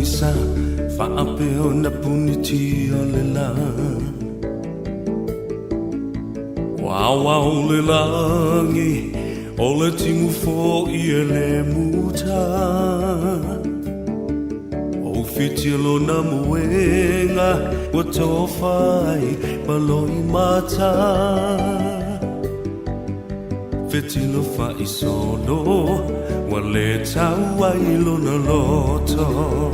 pogisa faapea ona punitia le la. Ua aoao le lagi, o le timu foi e le muta. Ua fitia lona moega, ua tofa ai ma loimata. Fetilo faisolo, ua le tau ai lona loto.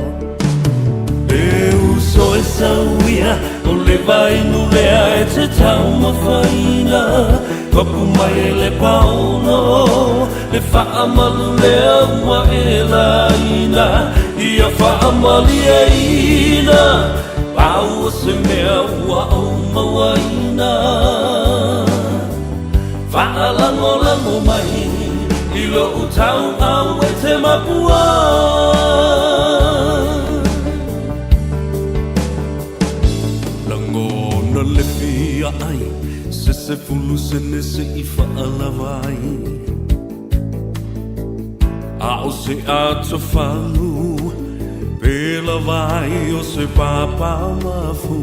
E uso e sauia, o le vainu lea e te taumafaina. Papu mai e le paono, le faamalu lea ua e laina. Ia faamalieina, pau o se mea ua ou mauaina. Faalagolago mai i lou tauau e te mapua. Lagona le fia ai se sefulu sene se i faalava ai. A o se atofalu pe lava ai o se papa mafu.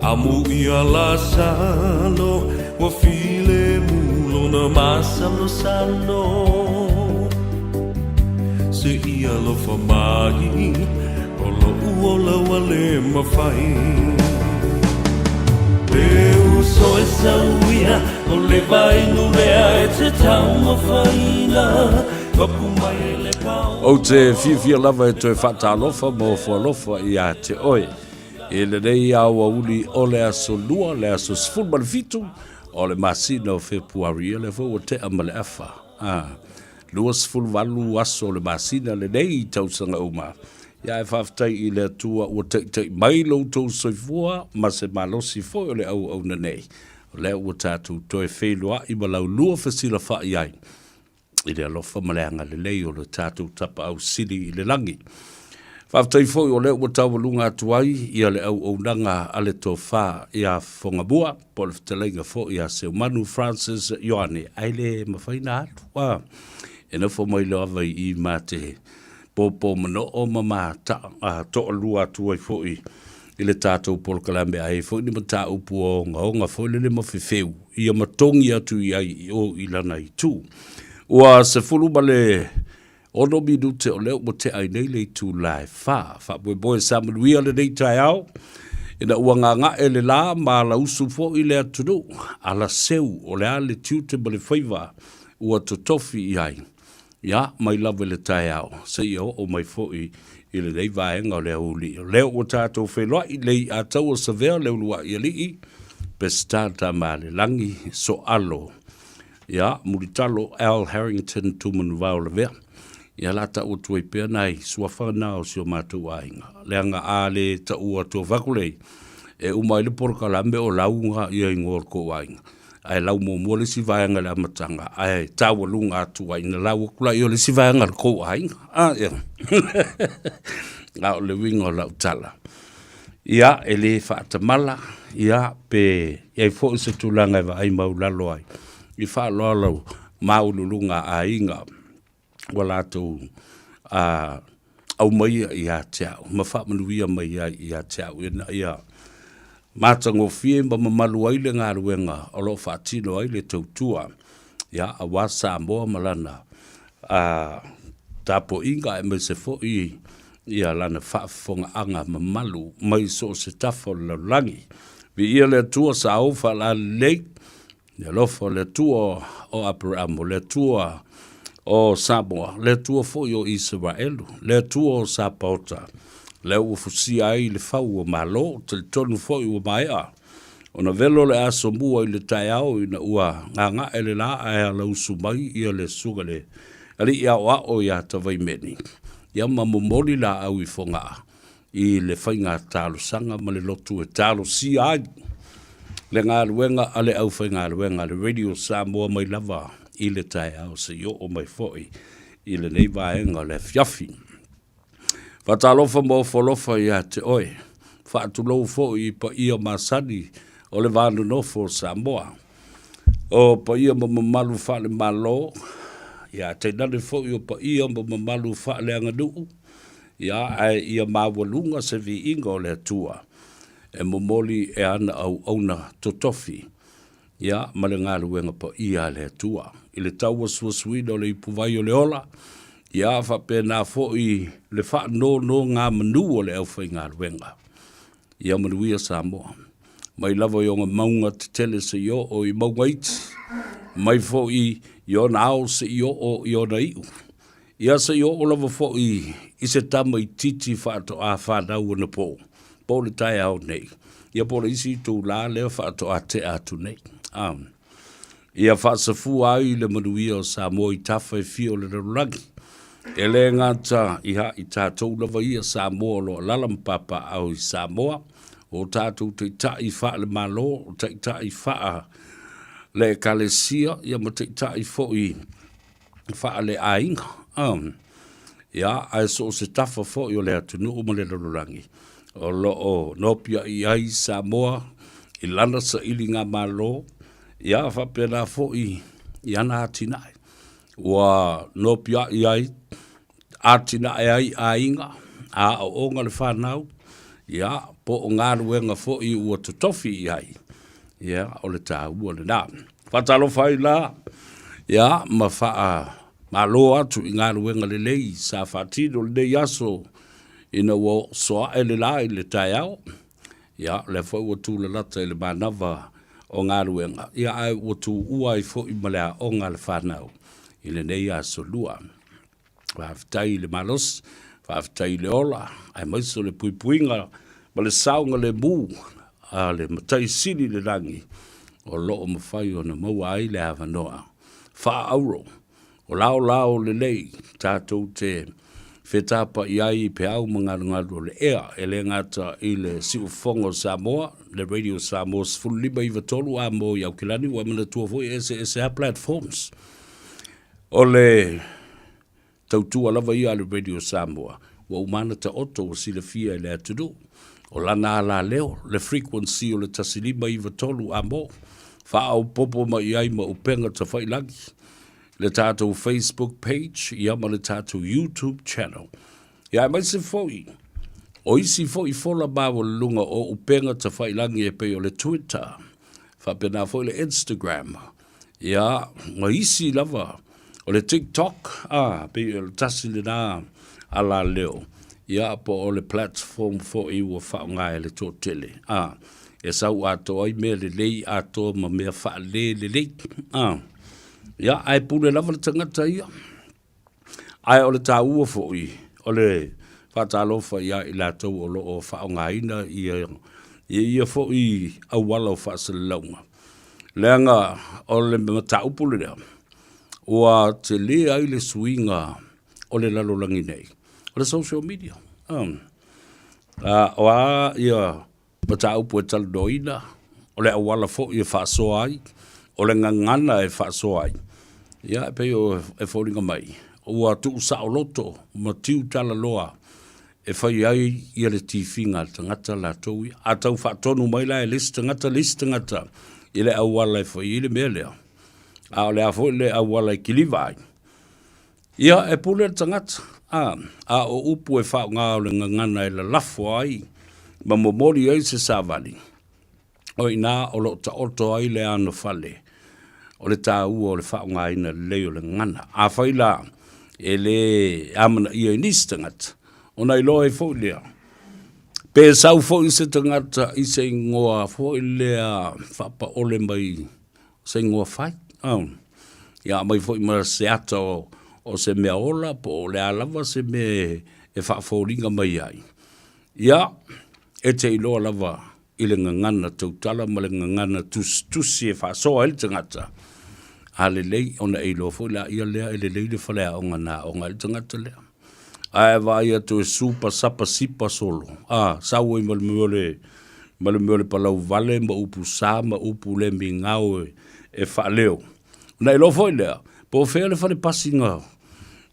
Amu ia Lasalo ua filemu lona masalosalo. Se i alofa mai o loʻu ola ua le mafai. E uso e sauia o le vainu lea e te taumafaina. Papu mai e le pao. Ou te fiafia lava e toe faatalofa ma ofo alofa ia te oe. I lenei aoauli o le aso Lua, le aso 17 o le masina o Fepuari, ia lea foi ua tea ma le afa. A, 28 aso o le masina lenei i tausaga uma. Ia ae faafetai i le Atua ua taitai mai lo outou soifua ma se malosi foi o le auauna nei. O lea ua tatou toe feiloai ma laulua fesilafai ai i le alofa ma le agalelei o le tatou Tapaau Sili i le lagi. Faafetai foi o lea ua taualuga atu ai ia le auaunaga a le Tofa ia Fogamua, po o le fetalaiga foi ia Seumanu Francis Ioane, ae le mafai na alu, a, e nofo mai lava i i ma te pōpō manoo ma ma ta, a, toalua atu ai foi i le tatou polokalame a i ai foi ni mataupu ogaoga foi lele ma fefeu ia ma togi atu i ai i o i lana itu. Ua 16 minute o lea ua tea ai nei le itula e fa. Faamoemoe sa manuia lenei taeao ina ua gaga'e le la ma alausu foi le atunuu, alaseu o le a le tiute ma le faiva ua totofi i ai. Ia, mai lava i le taeao, seia oo mai foi i lenei vaega o le aoauli. O lea ua tatou feiloai, Leiataua Savea, Leuluai Alii, Peseta Tamaalelagi, Soalo, ia, Mulitalo Al Harrington Tumanuvao Lavea. Ia, la tau atu ai pea nai suafa na o si o matou aiga. Leaga a le taua atu Vakulei, e uma ai le polokalame o lauga ia ingoa o le kou aiga. Ae lau muamua le isi vaega i le amataga, ae taualuga atu ai, na lau atu la ia o le isi vaega a le tou aiga. A, ia. A o le uiga o lau tala, ia, e le faatamala, ia, pe i ai foi se tulaga e vaai maulalo ai, i faaaloalo maualuluga a aiga ua latou aumaia ia te au ma faamanuia mai ai ia te au ina ia matagofie ma mamalu ai le galuega o lo o faatino ai le tautua, ia, aua Samoa ma lana tapuaiga aemaise foi ia lana faafofogaaga mamalu mai so o se tafa o le lalolagi. Viia le Atua sa ou faalalelei Le alofa o le Atua o Aperamo, le Atua o Samoa, le Atua foi o Isaraelu, le Atua o Sapaota, lea ua fusia ai le fau o Malo, talitonu foi ua maea ona velo le asomua i le taeao ina ua gaga'e le la ae alausu mai ia le susuga le alii aoao ia Tavaimeni, ia ma momoli laau i Fogaa i le faiga talosaga ma le lotu e talosia ai le galuega a le aufaigaluega a le Radio Samoa mai lava i le taeao seia oo mai foi i lenei vaega o le afiafi. Faatalofa ma ofo alofa ia te oe. Faatulou foi i paia masani o le va nonofo o Samoa. O paia ma mamalu faale-Malo, ia tainane foi o paia ma mamalu faaleaganuu. Ia, ae ia maualuga se viiga o le Atua e momoli e ana auauna totofi, ia, ma le galuega paia a le Atua i le tauasuasuina o le ipuvai o le ola, ia, faapena foi le faanonogamanu o le aufaigaluega. Ia manuia Samoa. Mai lava i ona mauga tetele seia oo i mauga iti, mai foi i ona ao seia oo i ona iu. Ia seia oo lava foi i se tama itiiti faatoa fanau anapo, po o le taeao nei, ia po o le isi itulā lea faatoa tea atu nei. Ia faasafua ai le manuia o Samoa i tafa e fia o le lalolagi. E le gata ia i tatou lava ia Samoa o lo o alaala ma papaaao i Samoa, o tatou taitai faale-Malo, o taitai faale-Ekalesia, ia ma taitai foi faale-aiga. Ia, ae so o se tafa foi o le atunuu ma le lalolagi o lo o nopiai ai Samoa i lana sailigamalo, ia faapena foi i ana atinae. Ua nopiai ai, atinae ai aiga, aoaoga le fanau, ia, po o galuega foi ua totofi i ai, ia, o le taua lena. Faatalofa ai la, ia, ma faamalo atu i galuega lelei sa faatino lenei aso ina ua soae le la i le taeao. Ia, o lea foi ua tulalata i le manava o galuega, ia ae ua tuua ai foi ma le aoga a le fanau i lenei aso Lua. Faafetai i le malosi, faafetai i le ola, aemaise o le puipuiga ma le saogalemu a le Matai Sili i le Lagi o lo o mafai ona maua ai le avanoa faaauro o laolao lelei tatou te fetapa'i ai i peau ma galugalu o le ea, e le gata i le Siufofoga o Samoa, le Radio Samoa 1593 a mo i Aukilani, ua e manatua foi e eseese lava platforms. O le tautua lava ia a le Radio Samoa, ua uma ona taoto ua silafia e le atunuu. O lana alaleo, le frequency o le 1593 a mo, faaopoopo mai i ai ma upega tafailagi, le tatou Facebook page ia ma le tatou YouTube channel. Ia aemaise foi o isi foi fola maualuluga o upega tafailagi e pei o le Twitter, faapena foi le Instagram, ia ma isi lava o le TikTok, a, pei o le tasi lena alaleo, ia po o le platform foi ua faaaoga e le toatele, a, e sau atoa ai mea lelei atoa ma mea faale lelei, a. Ia, ae pule lava le tagata ia. Ae o le taua foi, o le faatalofa ia i latou o lo o faaaogaina ia, ia ia foi auala o faasalalauga. Leaga o le mataupu lea, ua tele ai le suiga o le lalolagi nei, o le social media. O a ia mataupu e talanoaina, o le auala foi e faasoa ai, o le gagana e faasoa ai, ia e pei e foliga mai, ua tuusaoloto ma tiutalaloa e fai ai ia le tifiga a le tagata latou ia. A tau faatonu mai la e le isi tagata le isi tagata i le auala e fai ai le mea lea, a o le a foi le auala e kiliva ai, Ia, e pule le tagata, a, a o upu e faaaoga o le gagana e lalafo ai ma momoli ai se savali, o i ina o lo o taoto ai le anofale o le taua o le faaaogaina lelei o le gagana. Afai la e le amanaia i nisi tagata, ona iloa ai foi lea, pe sau foi se tagata i se igoa foi lea faapaole mai se igoa fai. Ia aumai foi ma se ata o, o se mea ola po o le a lava se mea e faafoliga mai ai. Ia, e te iloa lava i le gagana tautala ma le gagana tusitusi e faasoa ai le tagata, a lelei ona e iloa foi laia lea e lelei le faleaoga na aoga ai le tagata lea. Ae vaai atu e supa sapa sipa solo, a, sau ai ma le mea o le, ma le mea o le palau vale ma upu sa ma upu le migao e, e faaleo. Ona iloa foi lea, po o fea le fale pasi na,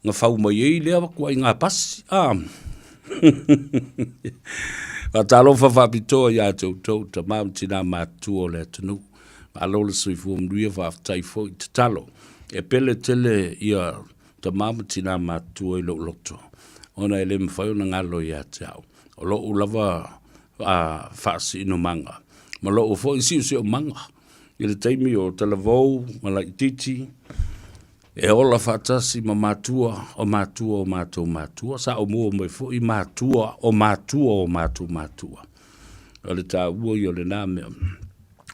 na fau mai ai lea ituaiga pasi, a. Faatalofa faapitoa ia te outou tama ma tina matutua o le atunuu. Malo le soifua manuia, faafetai foi tatalo. E pele tele ia tama ma tina matutua i lou loto. ona e le mafai ona galo ia te au. O lo'u lava faasiinomaga ma lo'u foi siosiomaga i le taimi o talavou ma laitiiti, e ola faatasi ma matua o matua o matou matua, sa ou maua mai foi matua o matua o matou matua. O le taua ia o lena mea.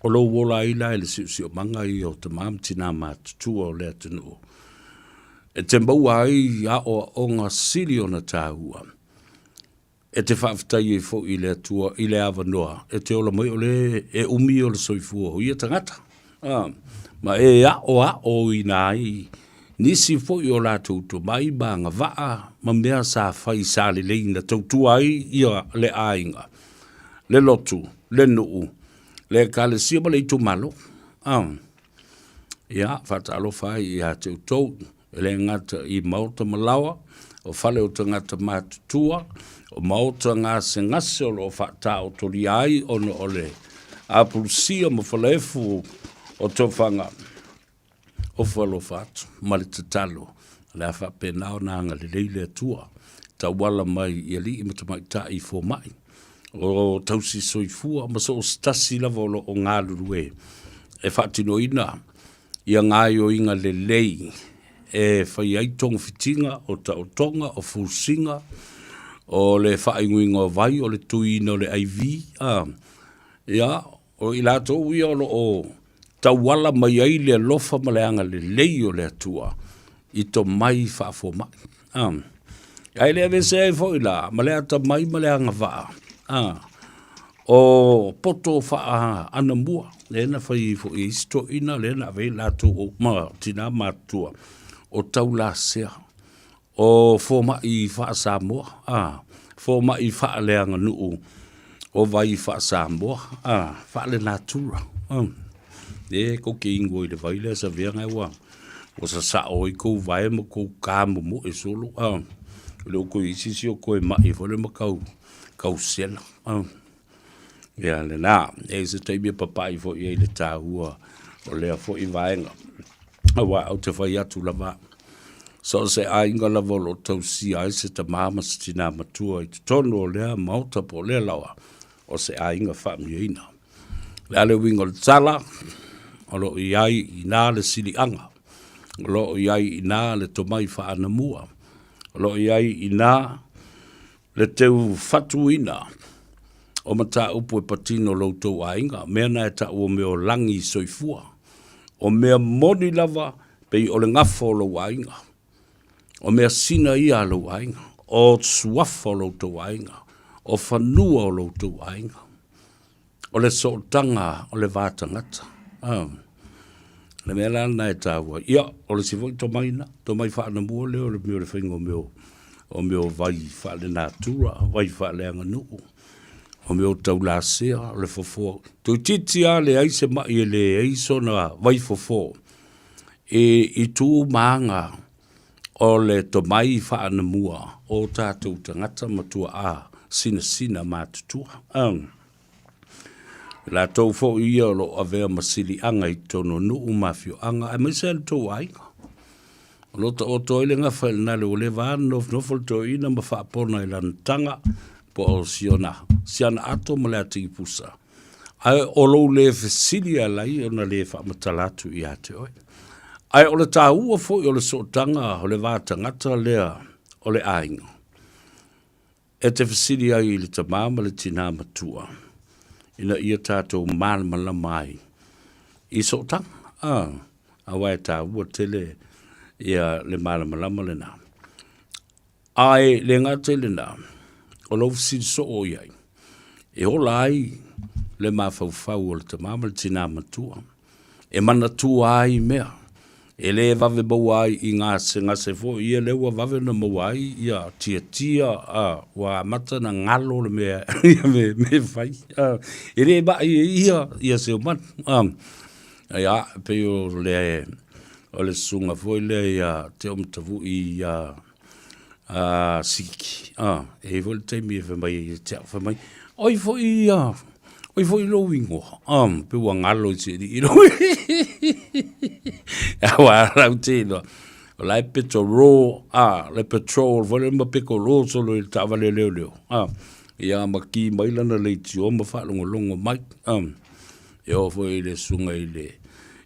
O lou ola ai la i le siosiomaga ia o tama ma tina matutua o le atunuu, e te maua ai aoaoga sili ona taua. E te faafetai ai foi i le Atua i le avanoa e te ola mai o le e umi o le soifua o ia tagata. Ma e aoaoina ai nisi foi o latou tomai ma agavaa ma mea sa fai sa lelei na tautua ai ia le aiga, le lotu, le nuu, le ekalesia ma le itumalo. Ia, faatalofa ai ia te outou. E le gata i maota ma laoa, o fale o tagata matutua, o maota gasegase o lo o faataotolia ai ona o le apulusia ma falaefu o tofaga, ofo alofa atu ma le tatalo, o le a faapena ona agalelei le Atua tauala mai i alii ma tamaitai fomai, o tausi soifua ma so o se tasi lava o lo o galulue e faatinoina ia gaoioiga lelei e fai ai togafitiga, o taotoga, o fusiga, o le faaigoiga o vai, o le tuiina o le IV, a, ia, o i latou ia o lo o tauala mai ai le alofa ma le agalelei o le Atua i tomai faafomai. A, ae le aveese ai foi la ma le atamai ma le agavaa, a, o poto faa-anamua, lea na fai ai foi e isi toeaiina lea na ave ai latou ma tina matutua, o taulasea, o fomai faa-Samoa, a, fomai faaleaganuu, o vai faa-Samoa, a, faale-natura. E kou te inu ai i le vai lea saveaga ua sasao ai kou vae ma kou kamomoe solo, a, e le o toe i ai se isi o toe mai foi lea ma tau kausela. Ia lena, e i ai se taimi e papai foi ai i le taua o lea foi vaega. Aua ou te fai atu lava, so o se aiga lava o lo o tausia ai se tama ma se tina matua i totonu o lea maota po o lea laoa, o se aiga faamanuiaina. O le a le uiga o le tala, o lo o i ai i ina le siliaga, o lo o i ai i ina le tomai faanamua, o lo o i ai i ina le teu fatuina o mataupu e patino lo outou aiga, mea na e tau o mea o lagi soifua, o mea moni lava pei o le gafa o lou aiga, o mea sina ia a lou aiga, o suafa o lo outou aiga, o fanua o lo outou aiga. O le sootaga o le va tagata. Ah. Le mea la lena e taua. Ia, o le isi foi tomai na, tomai faanamua lea o le mea o le faiga o mea o mea o vai faalenatura, vai faaleaganuu, o mea o taulasea, o le fofo. Toeitiiti lava leai se mai e leai sona vai fofo i tu ma aga o le tomai faanamua o tatou tagata ma tuaa sinasina matutua. Latou foi ia o lo o avea ma siliaga i totonu o nuu ma afioaga aemaise le tou aiga. O lo o taoto ai le gafa i le nale ua leva lava ona nofonofo le toeaina ma faapona i lana taga po o siana ato ma le atigipusa. Ae o lou le fesili e ala ai ona le faamatala atu ia te oe. Ae o le taua foi o le sootaga o le va tagata lea o le aiga, e te fesili ai i le tama ma le tinā matua ina ia tatou malamalama ai i sootaga, a, aua e taua tele ia le malamalama lena. Ae le gata i lena, o lou fesili soo i ai, e ola ai le mafaufau o le tama ma le tinā matua, e manatua ai mea, e le vave maua ai i gasegase foi ia lea ua vave ona maua ai ia tiatia, a, ua amata ona galo le mea ia me, me fai, a, e le mai e ia ia se omanu, a, ia, pei o le, o le susuga foi lea ia Te Omatavui ia a Siki, a, e i ai foi le taimi e fai mai ai ia te au, fai mai, oi foi ia, oi foi lou ingoa, a, pe ua galo i se alii lou Aua lau te iloa. O la e petorō, a, le petrol foi lea ma pekorō solo i le taavale leoleo, a, ia ma ki mai lana leitio ma faalogologo mai, a. E oo foi i le susuga i le,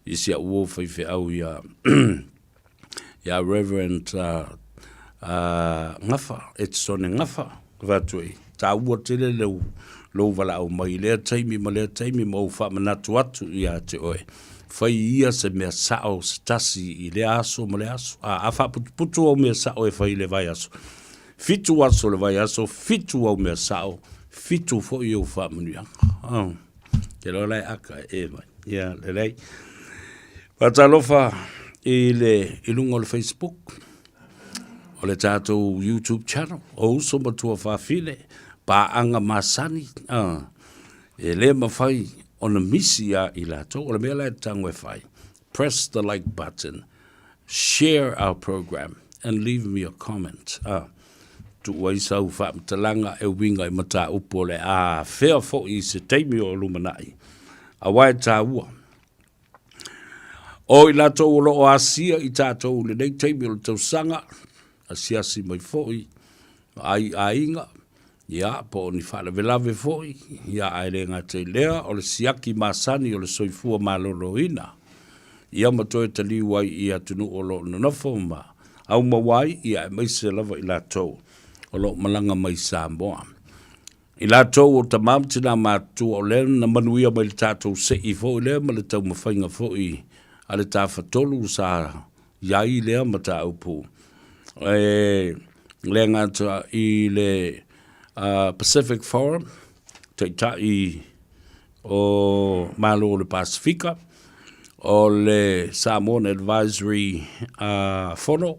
i si au uo faifeau ia, ia Reverend Gafa, Etisone Gafa, fai atu ai, taua tele lou, lou valaau mai i lea taimi ma lea taimi ma ou faamanatu atu ia te oe. Fai ia se mea sao se tasi i lea aso ma lea aso. A, a faaputuputu au mea sao e fai i le vaiaso. Fitu aso o le vaiaso, fitu au mea sao, fitu foi ou faamanuiaga. Oh. Ke loa la e aka e mai. Ia, lelei. Faatalofa i le i luga o le Facebook, o le tatou YouTube channel, o Uso ma Tuafafine, paaga masani, e le mafai ona misi ia i latou. O le mea la e tago e fai, press the like button, share our program and leave me a comment. Tuu ai sau faamatalaga e uiga i mataupu o le a afea foi i se taimi o lumanai, aua e taua. O i latou o lo o asia i tatou i lenei taimi o le tausaga, asiasi mai foi, ai aiga, ia, po o ni faalavelave foi, ia, ae le gata i lea, o le siaki masani o le soifua maloloina, ia ma toe taliu ai i atunuu o lo o nonofo ma aumaua ai, ia, aemaise lava i latou o lo o malaga mai i Samoa. I latou o tama ma tinā matutua o lea na manuia mai le tatou sei foi lea ma le taumafaiga foi a le Tafatolu sa i ai lea mataupu. E le gata i le Pacific Forum, Taitai o Malo o le Pasefika, o le Samoan Advisory Fono,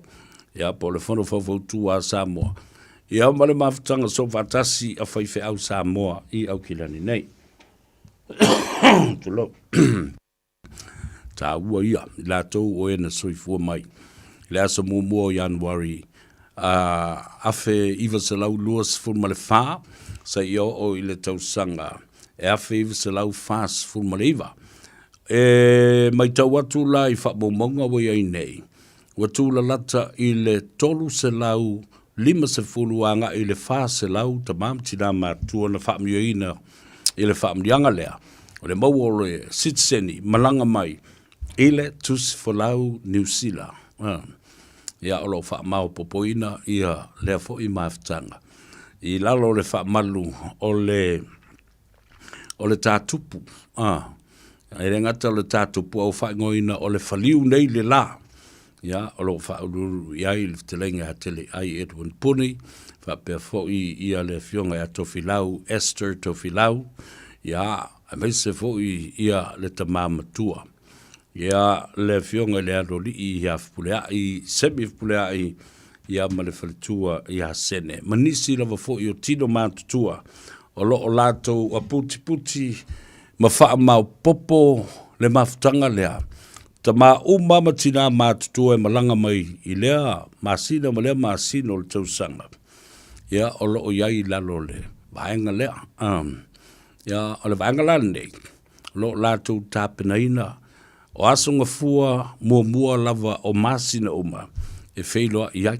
ia, po o le Fono Faufautua a Samoa, ia ma le mafutaga soofaatasi a faifeau Samoa i Aukilani nei. Tulou. Taua ia, i latou o e na soifua mai i le aso muamua o Ianuari 1924 seia oo i le tausaga e 1949. E matau atu la i faamaumauga ua i ai nei, ua tūlalata i le 350 agai i le 400 tama ma tinā matutua na faamanuiaina i le faamanuiaga lea o le maua o le sitiseni malaga mai i le Tusi Folau Niu Sila. Ia, o lo o faamaopoopoina ia lea foi mafutaga i lalo o le faamalu o le o le tātupu, a, e le gata o le tātupu, a ua faaigoaina o le faliu nei le la, ia, o lo o faauluulu i ai le fetalaiga ia Teleai Edwin Puni, faapea foi ia le afioga ia Tofilau Esther Tofilau, ia, aemaise foi ia le tama matua, ia, le afioga i le Aloalii ia Fepuleai, Semi Fepuleai, ia ma le faletua ia Sene, ma nisi lava foi o tino matutua o lo o latou aputiputi ma faamaopopo le mafutaga lea. Tama uma ma tinā matutua e malaga mai i lea masina ma lea masina o le tausaga, ia, o lo o i ai i lalo o le vaega lea. Ia, o le vaega la lenei, o lo o latou tapenaina o aso gafua muamua lava o masina uma e feiloai ai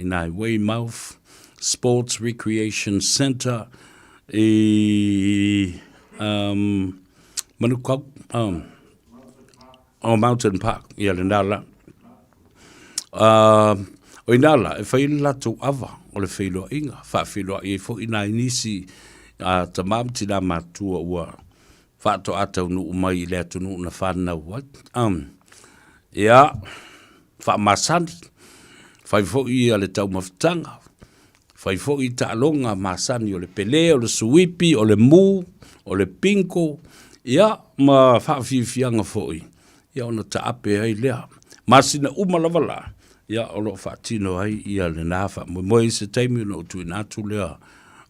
i nai Weymouth Sports Recreation Centre i Manukau, o Mountain Park, ia lena la. O ina la, e fai ai le latou ava o le feiloaiga, faafeiloai ai foi nai nisi tama ma tina matutua ua faatoa taunuu mai i le atunuu na fanau ai. Ia, faamasani, fai foi ia le taumafataga, fai foi taaloga masani o le pele, o le suipi, o le mu, o le bingo, ia, ma faafiafiaga foi, ia ona taape ai lea. Masina uma lava la, ia o lo o faatino ai ia lena faamoemoe i se taimi ona ou tuuina atu lea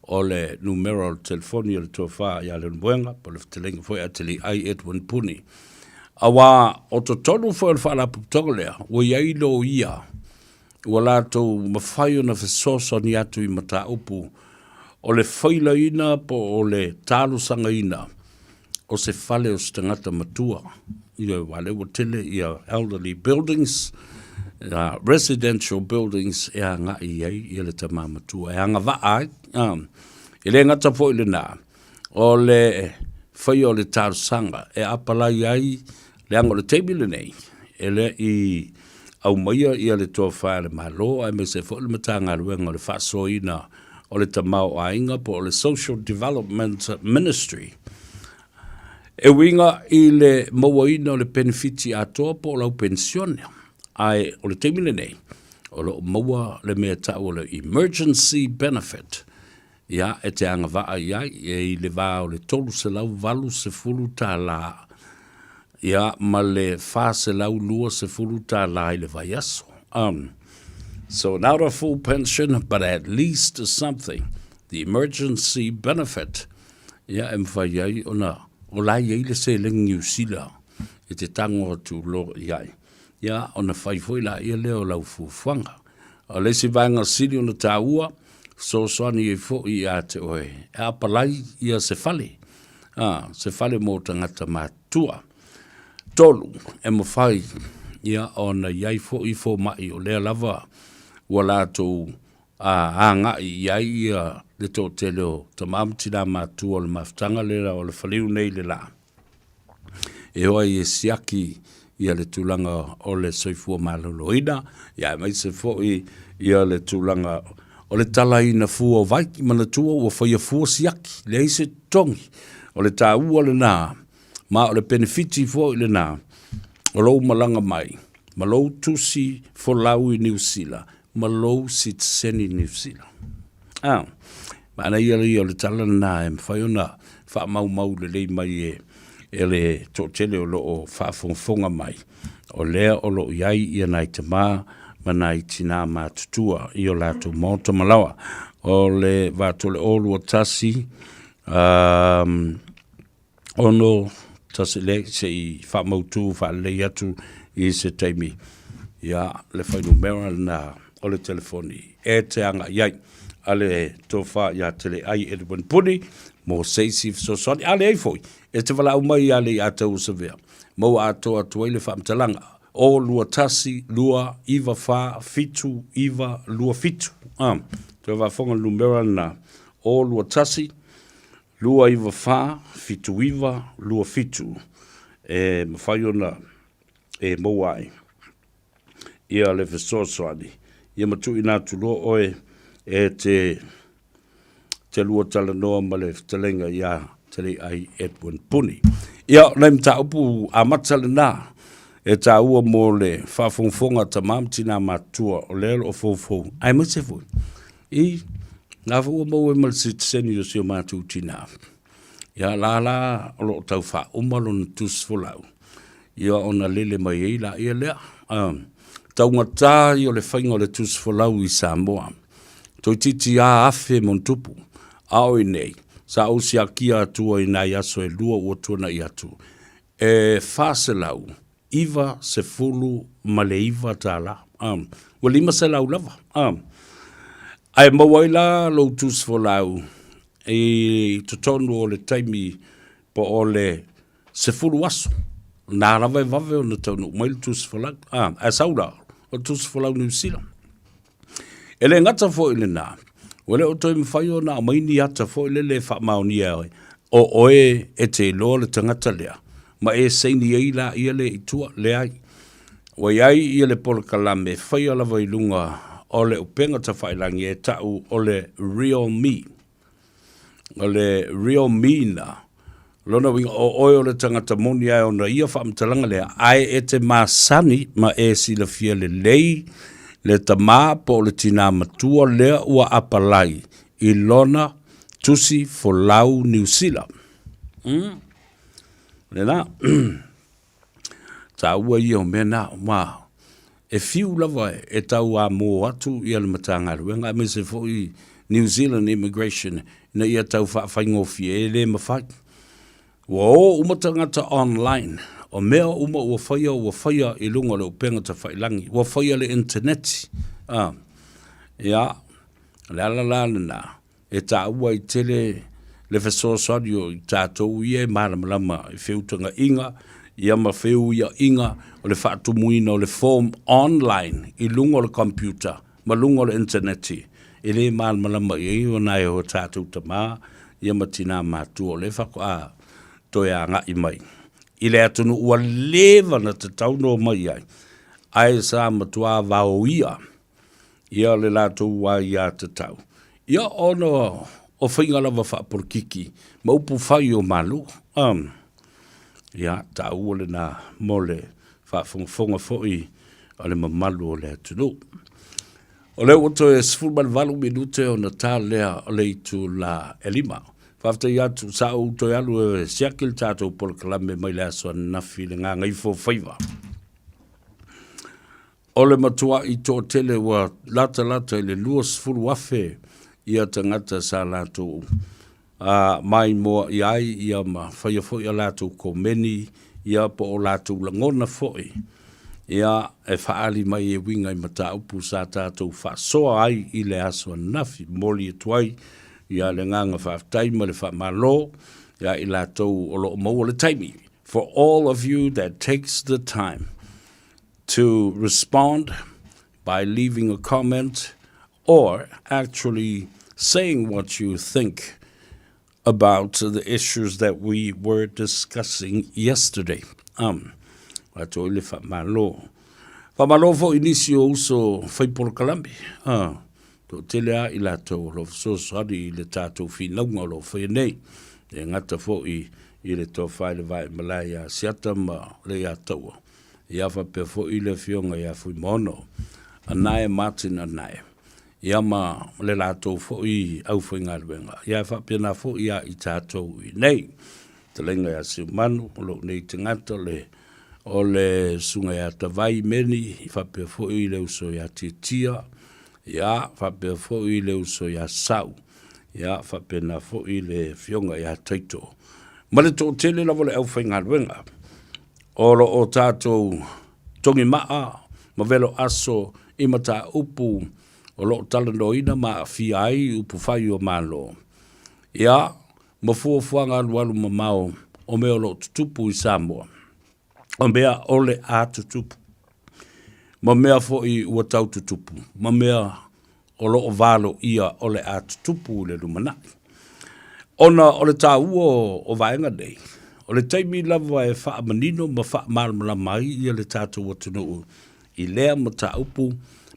o le numera o le telefoni o le tofa ia Leulumoega po o le fetalaiga foi a Teliai Edwin Puni. Aua o totonu foi o le faalapotopotoga lea, ua i ai loia ua latou mafai ona fesoasoani atu i mataupu o le failaina po o le talosagaina o se fale o se tagata matua. Ioe, aua o lea ua tele ia elderly buildings. residential buildings e agai ai ia le tama matua e agavaa ai. E le gata foi i lena, o le faia o le talosaga e apalai ai leaga o le taimi lenei e le i aumaia ia le tofa a le Malo aemaise foi le Matagaluega o le Faasoaina o le Tamaoaiga po o le Social Development Ministry e uiga i le mauaina o le penefiti atoa po o lau penisione. Ae o le taimi lenei, o lo o maua le mea e tau o le emergency benefit, ia, e te agavaa i ai, e i le va o le $380, ia, ma le $420 i le vaiaso. So not a full pension, but at least something. The emergency benefit, ia, e mafai ai ona, o la e i ai le seleni Niu Sila e te tago atu loa i ai. Ia, ona fai foi laia lea o lau fuafuaga. O le isi vaega sili ona taua, fesoasoani ai foi ia te oe e apalai ia se fale, a, se fale mo tagata matutua. Tolu, e mafai ia ona i ai foi fomai o lea lava ua latou agai i ai ia le toatele o tama ma tina matua o le mafutaga lea o le faliu nei le la. E o ai e siaki ia le tulaga o le soifua maloloina, ia aemaise foi ia le tulaga o le talaina fua o vai. Manatua ua faia fua siaki, leai se totogi. O le taua lena, ma o le penefiti foi lena o lou malaga mai ma lou tusi folau i Niu Sila ma lou sitiseni Niu Sila. Ah, manaia ia o le tala lena e mafai ona faamaumau lelei mai e, e le toatele o lo o faafogafoga mai, o lea o lo o i ai ia nai tamā ma nai tinā matutua i o latou maota malaoa. O le vatole o 21, um, 6 1 le se i faamautu faalelei atu i se taimi ia le fuainumera lena o le telefoni e te agai ai a le tofa ia Teleai Edwin Puni mo se isi fesoasoani. A leai foi, e te valaau mai ia Leiataua Savea, maua atoa atu ai le faamatalaga o 2 1 2 9 4 7 9 2 7. Ah, toe faafofoga le numera lena o 2 1 294 79 27 e mafai ona e maua ai ia le fesoasoani ia ma tuuina atu loa oe e te te lua talanoa ma le fetalaiga ia Teleiai Edwin Puni. Ia, o nai mataupu amata lena e taua mo le faafogafoga a tama ma tinā matutua o lea o lo o foufou, aemaise foi I, na foi ua maua ai ma le sitiseni o si o matou tinā. Ia, la la o lo o tau faauma lona tusi folau, ia ona lele mai ai laia lea. Taugata ia o le faiga o le tusi folau i Samoa. Toeitiiti lava afe ma ona tupu. A o i nei, sa ou siakia atua i nai aso e lua ua tuanai atu, e $499. Ua $500 lava. Ae maua ai la lou tusi folau i totonu o le taimi po o le 10 aso. Na lava e vave ona taunuu mai le tusi folau. Ae sau la, o le tusi folau Niu Sila. E le gata foi i lena, ua le o toe mafai ona aumai ni ata foi lele e faamaonia ai o oe e te iloa le tagata lea, ma e saini ai laia lea i tua. Leai. Ua i ai ia le polokalame e faia lava i luga o le upega tafailagi e ta'u o le Real Me. O le Real Me na, lona uiga o oe o le tagata moni ae ona ia faamatalaga lea, ae e te masani ma e silafia lelei le tamā po o le tinā matua lea ua apalai i lona tusi folau Niu Sila. Mm. Lena. Taua ia o mea na, ma e fiu lava e tau amo atu ia le Matagaluega aemaise foi New Zealand Immigration ina ia tau faafaigofie, e le mafai. Ua o uma tagata online, o mea uma ua faia ua faia i luga o le upega tafailagi, ua faia le internet. Ah, ia, o le ala la lena, e taua ai tele le fesoasoani o i tatou ia e malamalama i feutagaiga ia ma feuiaiga o le faatumuina o le form online i luga o le computer ma luga o le internet e lē malamalama i ai ona e o tatou tamā ia ma tinā matua o lea faatoa toe agai mai i le atunuu ua leva ona tatau ona omai ai, ae sa matuā vaoia ia le latou aiatatau, ia ona o faiga lava faapolokiki ma upu fai o Malo. Um, ia, taua lena mo le faafogafoga foi a le mamalu o le atunuu. O lea ua toe 18 minute ona ta lea o le itula e 5. Faafetai atu, sa ou toe alu e siaki le tatou polokalame mai le aso ananafi i le gagaifo faiva. O le matua'i toatele ua latalata i le 20,000 ia tagata sa latou maimoa i ai ia ma faia foi a latou komeni ia po o latou lagona foi ia e faaali mai e uiga i mataupu sa tatou faasoa ai i le aso ananafi. Momoli atu ai ia le agaga faafetai ma le faamalo ia i latou o lo o maua le taimi. For all of you that takes the time to respond by leaving a comment or actually saying what you think about the issues that we were discussing yesterday. Um, atu ai le faamalo. Faamalo foi i nisi o uso fai polokalame. Ah, toatele a i latou o lo o fesoasoani i le tatou finauga o lo o faia nei. E gata foi i le tofa i le vae malae ia Asiata ma le ia Taua. Ia faapea foi le afioga ia Fuimaono, Anae Martin Anae, ia ma le latou foi aufaigaluega. Ia e faapena foi ia i tatou i nei. Fetalaiga ia Siumanu, o lou nei tagata o le o le susuga ia Tavai Meni, faapea foi le uso ia Tiatia, ia faapea foi le uso ia Sau, ia faapena foi le afioga ia Taito. Ma le toatele lava o le aufaigaluega. O lo o tatou togimaa ma velo aso i mataupu o lo o talanoaina ma aafia ai upufai o Malo, ia, ma fuafuaga alualu mamao o mea o lo o tutupu i Samoa, o mea o le a tutupu, ma mea foi ua tau tutupu, ma mea o lo o valoia o le a tutupu i le lumanai. Ona o le taua o vaega nei, o le taimi lava e faamanino ma faamalamalama ai ia le tatou atunuu i lea mataupu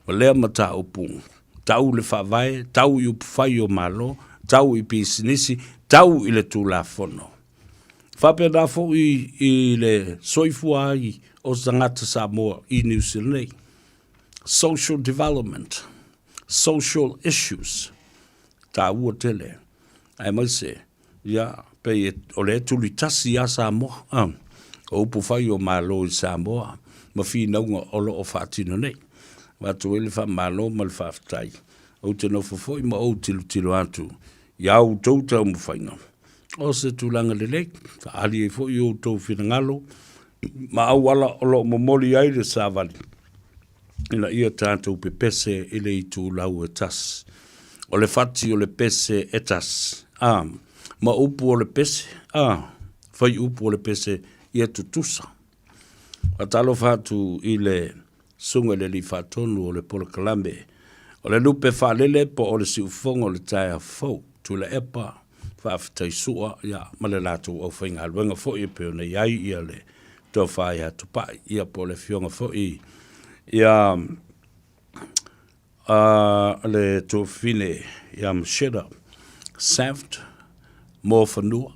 ma lea mataupu, tau i le faavae, tau i upufai o Malo, tau i pisinisi, tau i le Tulafono. Faapena foi i le soifua ai o tagata Samoa i Niu Sila nei. Social development, social issues, taua tele, aemaise, ia, pei o lea e tulitasi lava Samoa, o upu fai o Malo i Samoa ma finauga o lo o faatino nei. Avatu ai le faamalo ma le faafetai. Ou te nofo foi ma ou tilotilo atu i a outou taumafaiga, o se tulaga lelei, faaali ai foi outou finagalo ma auala o lo o momoli ai le savali ina ia tatou pepese i le itulau e tasi. O le fati o le pese e tasi, a, ma upu o le pese, a, fai upu o le pese ia tutusa. Faatalofa atu i le Susuga i le Alii Faatonu o le Polokalame o le Lupe Faalele po o le Siufofoga o le Taeao Fou, Tuilaepa, Faafetai Sua, ia, ma le latou aufaigaluega foi e pei ona i ai ia le Tofa ia Tupai, ia po o le Afioga foi ia le tuafafine ia Michelle Saft Moafanua,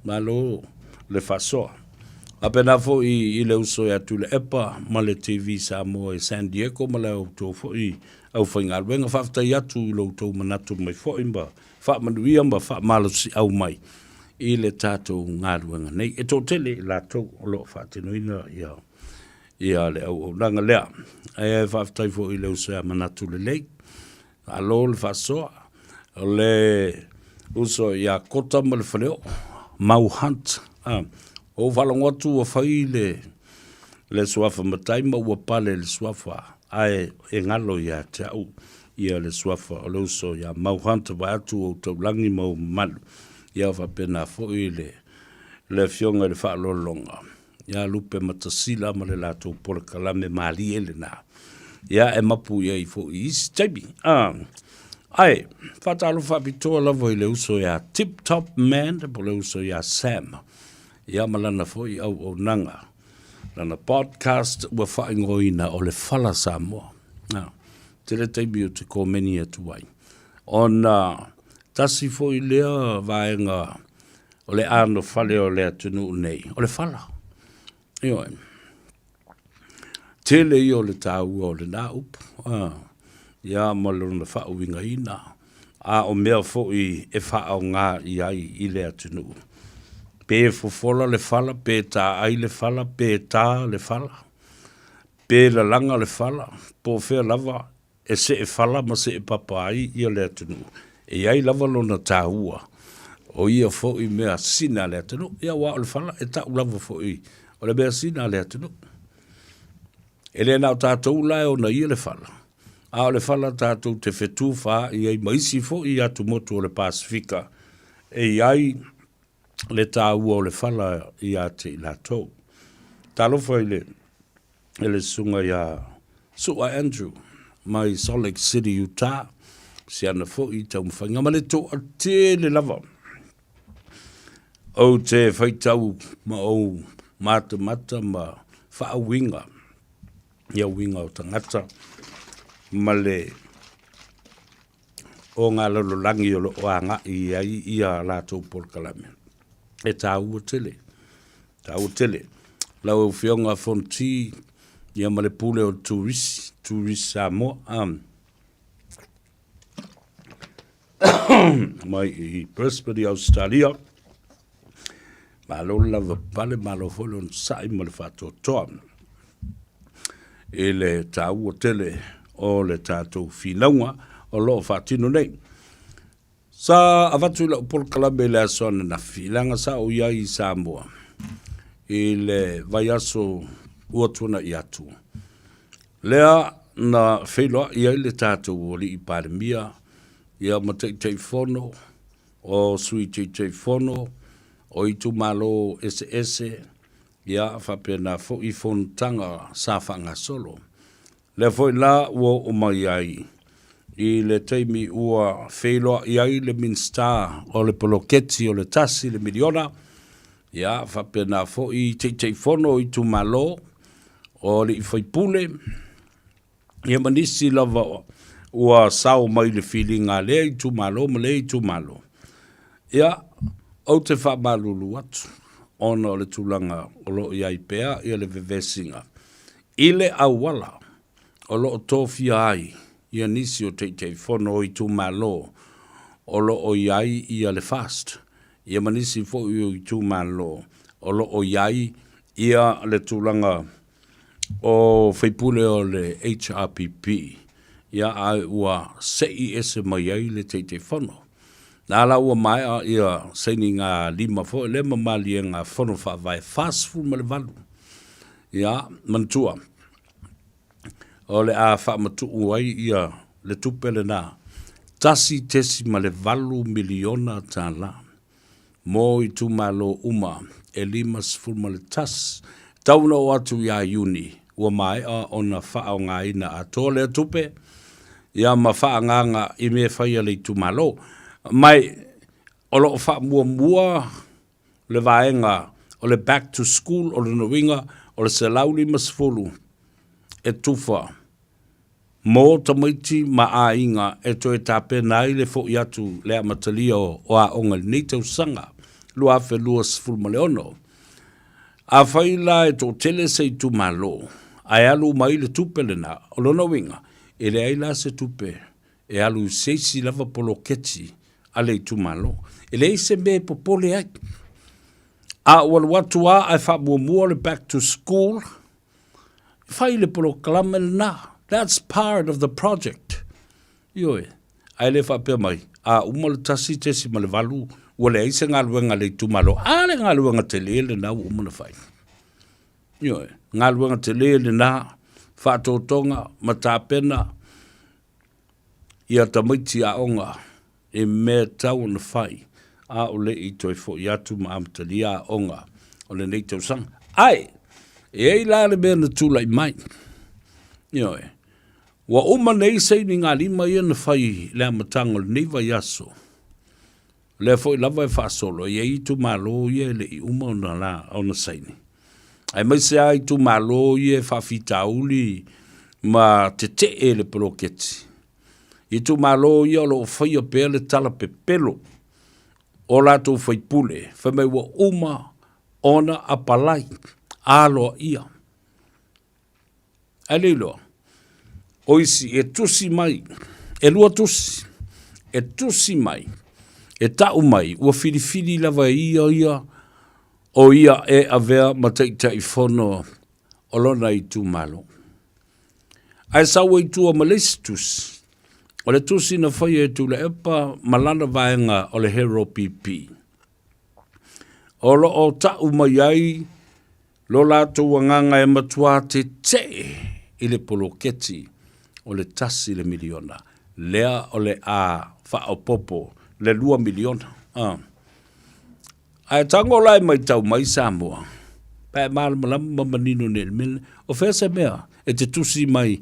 malo le faasoa. Faapena foi i le uso ia Tuilaepa ma le TV Samoa i San Diego ma le outou foi aufaigaluega. Faafetai atu i lo outou manatu mai foi ma faamanuia ma faamalosiau mai i le tatou galuega nei. E toatele i latou o lo o faatinoina ia ia le auaunaga lea. Ae faafetai foi i le uso ia Manatu Lelei, malo le faasoa. O le uso ia Kota ma le Faleoo, Mau Hunt. Ah, ou faalogo atu ua fai le, le suafa matai ma ua pale le suafa, ae e galo ia te au ia le suafa o le uso ia Mau Hunt, vaeatu ou taulagi ma ou mamalu. Ia faapena foi le, le afioga i le faaaloaloga. Ia Lupematasila ma le latou polokalame malie lena. Ia e mapu i ai foi i isi taimi. Ah. Ae, faatalofa faapitoa lava i le uso ia Tip Top Man, po le uso ia Sam. Ia ma lana foi auaunaga. Lana podcast ua faaigoaina o le Fala Samoa. Ah. Tele taimi ou te komeni atu ai. Ona tasi foi lea vaega o le anofale o le atunuu nei, o le fala. Ioe. Tele ia o le taua o lena upu, a, ia ma lona faauigaina, a o mea foi e faaaoga i ai i le atunuu. Pe fofola le fala, pe taai le fala, pe ta le fala, pe lalaga le fala, po o fea lava, e seefala ma seepapa ai ia le atunuu, e i ai lava lona taua o ia foi mea sina a le atunuu. Ia aua o le fala e tau lava foi o le mea sina a le atunuu. E le na o tatou la e ona ia le fala, a o le fala tatou te fetufaai ai ma isi foi atumotu o le Pasefika e i ai le taua o le fala ia te i latou. Talofa i le e le susuga ia Su'a Andrew mai Salt Lake City, Utah, si ana foi taumafaiga ma le toatele lava. Ou te faitau ma ou matamata ma faauiga ia uiga o tagata ma le o ngā lalolagi o lo o agai i ai ia latou polokalame. E tāua tele, tāua tele. Lau Afioga Fonti, ia ma le pule o Turisi, Turisi Samoa, mai i Brisbane i Australia. Malo le lava pale, malo foi le onosai ma le faatoatoa i le taua tele o le tatou finauga o lo o faatino nei. Sa avatu i lau polokalame i le aso ananafi, leaga sa ou i ai i Samoa i le vaiaso ua tuana'i atu. Lea na feiloai ai le tatou Alii Palemia ia ma Taitaifono o Sui Taitaifono o itumalo eseese, ia faapena foi fonotaga sa faagasolo. Lea foi la ua oo mai ai i le taimi ua feiloai ai le Minisita o le poloketi o le tasi le miliona, ia faapena foi Taitaifono o itumalo, o alii faipule, ia ma nisi lava ua sao mai le filiga a lea itumalo ma lea itumalo. Ia, ou te faamalulu atu ona o le tulaga o lo o i ai pea ia le vevesiga i le auala o lo o tofia ai ia nisi o Taitaifono o itumalo o lo o i ai ia le FAST, ia ma nisi foi o itumalo o lo o i ai ia le tulaga o faipule o le HRPP, ia ae ua sei ese mai ai le Taitaifono. Na la ua maea ia sainiga lima foi lea ma maliega Fono Faavae 48. Ia, manatua, o le a faamatuu ai ia le tupe lena, $1.8 miliona mo itumalo uma e 51. Tau na oo atu ia Iuni, ua maea ona faaaogaina atoa lea tupe, ia ma faaagaaga i mea e fai a le itumalo. Ma o lo o faamuamua le vaega o le Back to School, o lona uiga o le 150 e tufa mo tamaiti ma aiga e toe tapena ai le fo'i atu le amatalia o aoga i lenei tausaga 2026. Afai la e toatele se itumalo ae alu uma ai le tupe lena, o lona uiga e leai la se tupe e alu i se isi lava poloketi a le itumalo. E leai se mea e popole ai. A ua alu atu lava ae faamuamua le back to school, fai le polokalame lena. That's part of the project. Ioe, ae le faapea mai, a uma le 1.8 ua leai se galuega a le itumalo. A le galuega tele lena ua uma ona fai. Ioe, galuega tele lena, faatotoga ma tapena ia tamaiti aoga i mea e tatau ona fai, a o le i toe foi atu ma amatalia aoga o lenei tausaga. Ae, e i ai la le mea na tulai mai. Ioe. Ua uma nei sainigalima ia na fai i le amataga o lenei vaiaso. O lea foi lava e faasolo, e i ai itumalo ia e le i uma ona la, ona saini. Aemaise lava itumalo ia e faafitauli ma tetee le poloketi. Itumalo ia o lo o faia pea le tala pepelo o latou faipule, fai mai ua uma ona apalai aloaia. Ae le iloa, o isi e tusi mai, e lua tusi, e tusi mai, e tau mai, ua filifili lava e ia ia, o ia e avea ma Taitaifono o lona itumalo. Ae sau ai tua ma le isi tusi, o le tusi na faia e Tuilaepa ma lana vaega o le Hero PP. O lo o tau mai ai lo latou agaga e matuā tetee i le poloketi o le $1 le miliona, lea o le a faaopoopo le $2 miliona. Ae tago la e matau mai Samoa, pe a e malamalama ma manino nei i le mea lenei, o fea se mea e te tusi mai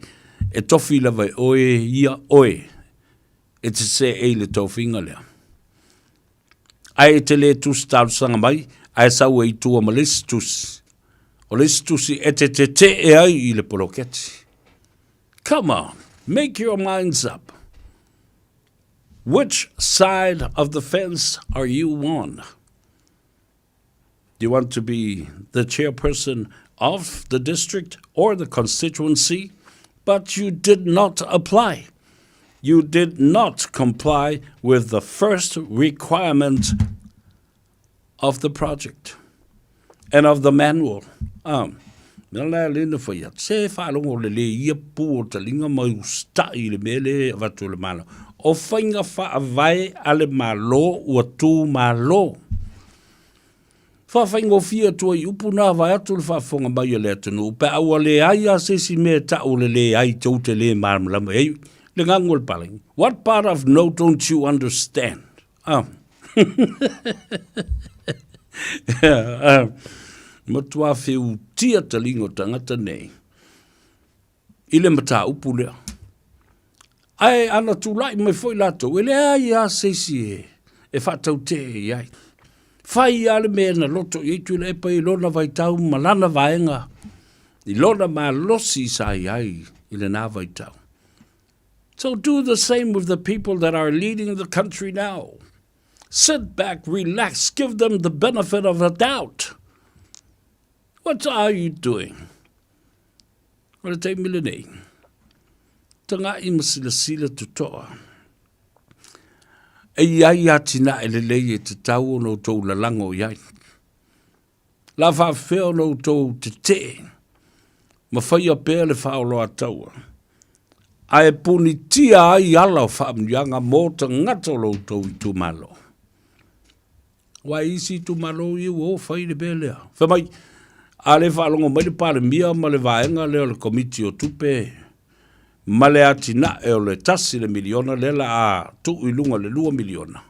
e tofi lava e oe ia oe e te seei i le tofiga lea. Ae e te le tusi talosaga mai, ae sau ai i tua ma le isi tusi. O le isi tusi e te tetee ai i le poloketi. Come on, make your minds up. Which side of the fence are you on? Do you want to be the chairperson of the district or the constituency? But you did not apply. You did not comply with the first requirement of the project and of the manual. Mea la le na whai atu. Se whaalongo le le ia pū o talinga mai usita'i i le mea le avatu e le Malo. O faiga faavae a le Malo ua tū malo. Faafaigofie atu ai upu na vaeatu le faafofoga mai a le atunuu pe a ua leai lava se isi mea e tau o le leai tou te le malamalama i ai le gagu o le palagi. What part of no don't you understand? Ah. yeah, Matua wheutia taliga o tangata nei i le mataupu lea. Ae ana tulai mai foi latou, e leai lava se isi e, e faatautee i ai. Fai lava le mea na loto i ai Tuilaepa i lona vaitau ma lana vaega, i lona malosi sa i ai i lena vaitau. So do the same with the people that are leading the country now. Sit back, relax, give them the benefit of the doubt. What are you doing? O le taimi lenei, taga'i ma silasila totoa. E i ai atinae lelei e tatau ona outou lalago i ai. La faafefea ona outou tetee ma faia pea le faaoloataua, ae punitia ai ala o faamanuiaga mo tagata o lo outou itumalo. Aua e isi itumalo ia ua o fai le mea lea. Fai mai, a le faalogo mai le Palemia ma le vaega lea o le Komiti o Tupe ma le atinae o le $1 le miliona lea la a tuu i luga o le $2 miliona.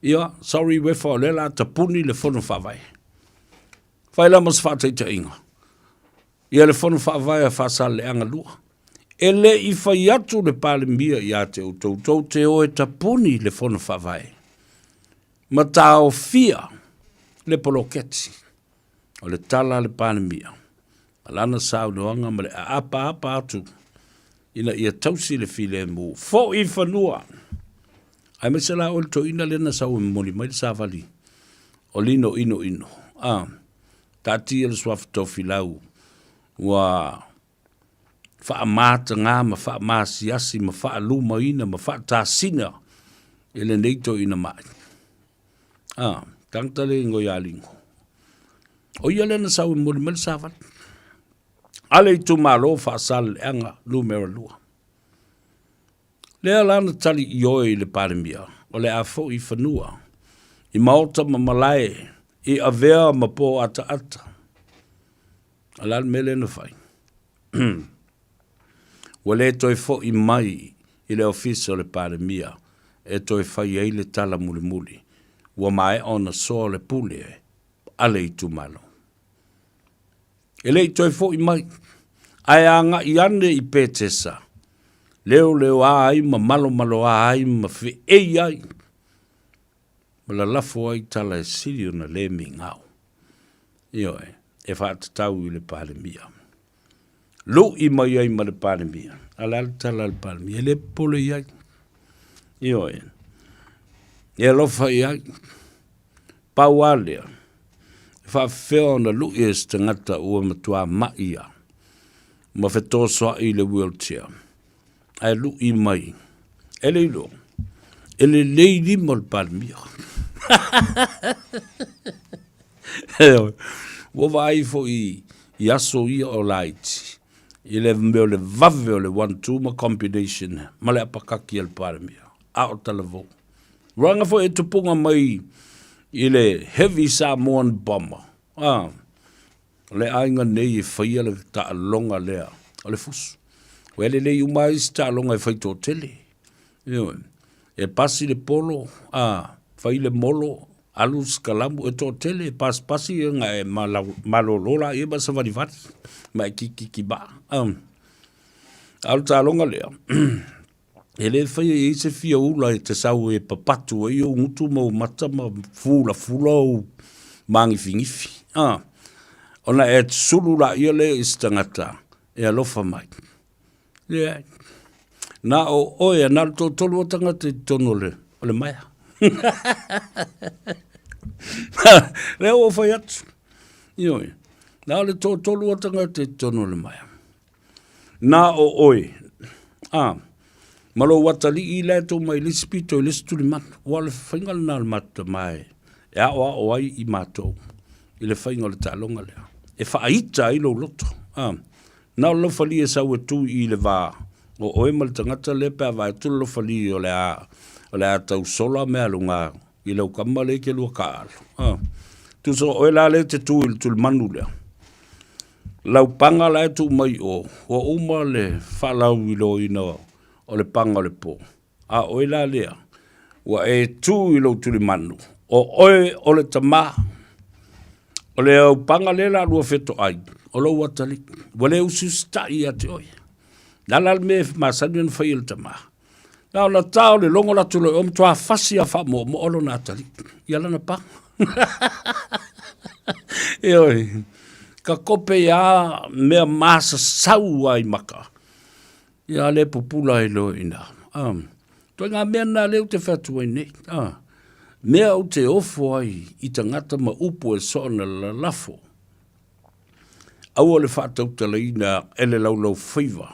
Ia, sorry Uefa o lea la a tapuni le Fono Faavae. Fai la ma se faataitaiga. Ia le Fono Faavae a Faasaleleaga 2. E le i fai atu le Palemia ia te outou, tou te o e tapuni le Fono Faavae ma taofia le poloketi. O le tala a le Palemia ma lana saunoaga ma le aapaapa atu ina ia tausi le filemu, foi i fanua. Aemaise la oe le toeaina lea na sau e momoli mai le savali o Lino Inoino. A, taatia le suafa tofilau ua faamataga ma faamasiasi ma faalumaina ma faatasina e lenei toeaina mai. A, tagata le ingoa ia Lino. O ia lea na sau e momoli mai le savali a le itumalo Faasaleleaga numera 2. Lea la na tali ioe i le Palemia, o le a foi i fanua, i maota ma malae, i avea ma pō ataata. O le a le mea lea na fai? Ua le toe foi mai i le ofisa o le Palemia e toe fai ai le tala mulimuli, ua maea ona soa le pule a le itumalo. E le i toe foʻi mai, ae agaʻi ane i Petesa, leoleoā ai ma malomaloā ai ma feʻei ai, ma lalafo ai tala e sili ona lē migao. Ioe, e faatatau i le Palemia. Luʻi mai ai ma le Palemia, a o le a le tala a le Palemia? E le popole i ai. Ioe, e alofa i ai. Pau lava lea, e faafefea ona luʻi e se tagata ua matua maʻi ia ma fetosoaʻi i le wheelchair, ae luʻi mai e le iloa, e lelei lima o le Palemia. Ua vaai foi i aso ia o laiti, i le mea o le vave o le one-two ma combination ma le apakaki a le Palemia, a o talavou. Ruanga foi e tupunga mai i le Heavy Samoan Bomber. Ah, o le aiga nei e faia le taaloga lea o le fusu. Ua lelei uma ai isi taaloga e fai toatele. Ioe. E pasi le polo, a, fai le molo, alu sikalamu, e toatele, e pasipasi ona e malolo laia ma savalivali, ma e kikiki maa. A o le taaloga lea, E le faia i ai se fia ula e te sau e papatu ai ou gutu ma ou mata ma fulafula ou māgifigifi. Ah, ona e sulu laia lea i se tagata e alofa mai. Leai. Na o oe, na o le toatolu o tagata i totonu o le, o le maea. Lea ua fai atu. Ioe. Na o le toatolu o tagata i totonu o le maea. Na o oe, a, ma lou atalii la e tou mai i le isi pito i le isi tulimanu. Ua o le faiga lena o le matou tama e, e aoao ai i matou i le faiga o le taaloga lea. E faaita ai lou loto. A, na o le laufali e sau e tu i le va o oe ma le tagata lea pe a vaai atu le laufali o le a, o le a tau sola mealuga i lau kama lea e te lua taaalo. A, tusa o oe la lea e te tu i le tulimanu lea, Lau paga la e tuu mai o, ua uma le faalauiloaina o le paga o le po. A oe la lea, ua e tu i lou tulimanu, o oe o le tama. O le aupaga lea la lua fetoai, o lou atalii, ua le usiusitai ia te oe. Le a la le mea e masani ona fai e le tama? Na ona ta o le logo latou loa, ua matua fasi a faamoomoo lona atalii ia lana paga. Ioe, ka kope ia mea masasau ai maka. Ia le pupula ai loa ina. Toi ngā mea nā leo te whatu ai nei. Mea o te ofo ai i tangata ma upu e soona lalafo. Aua le faatautalaina e le laulaufaiva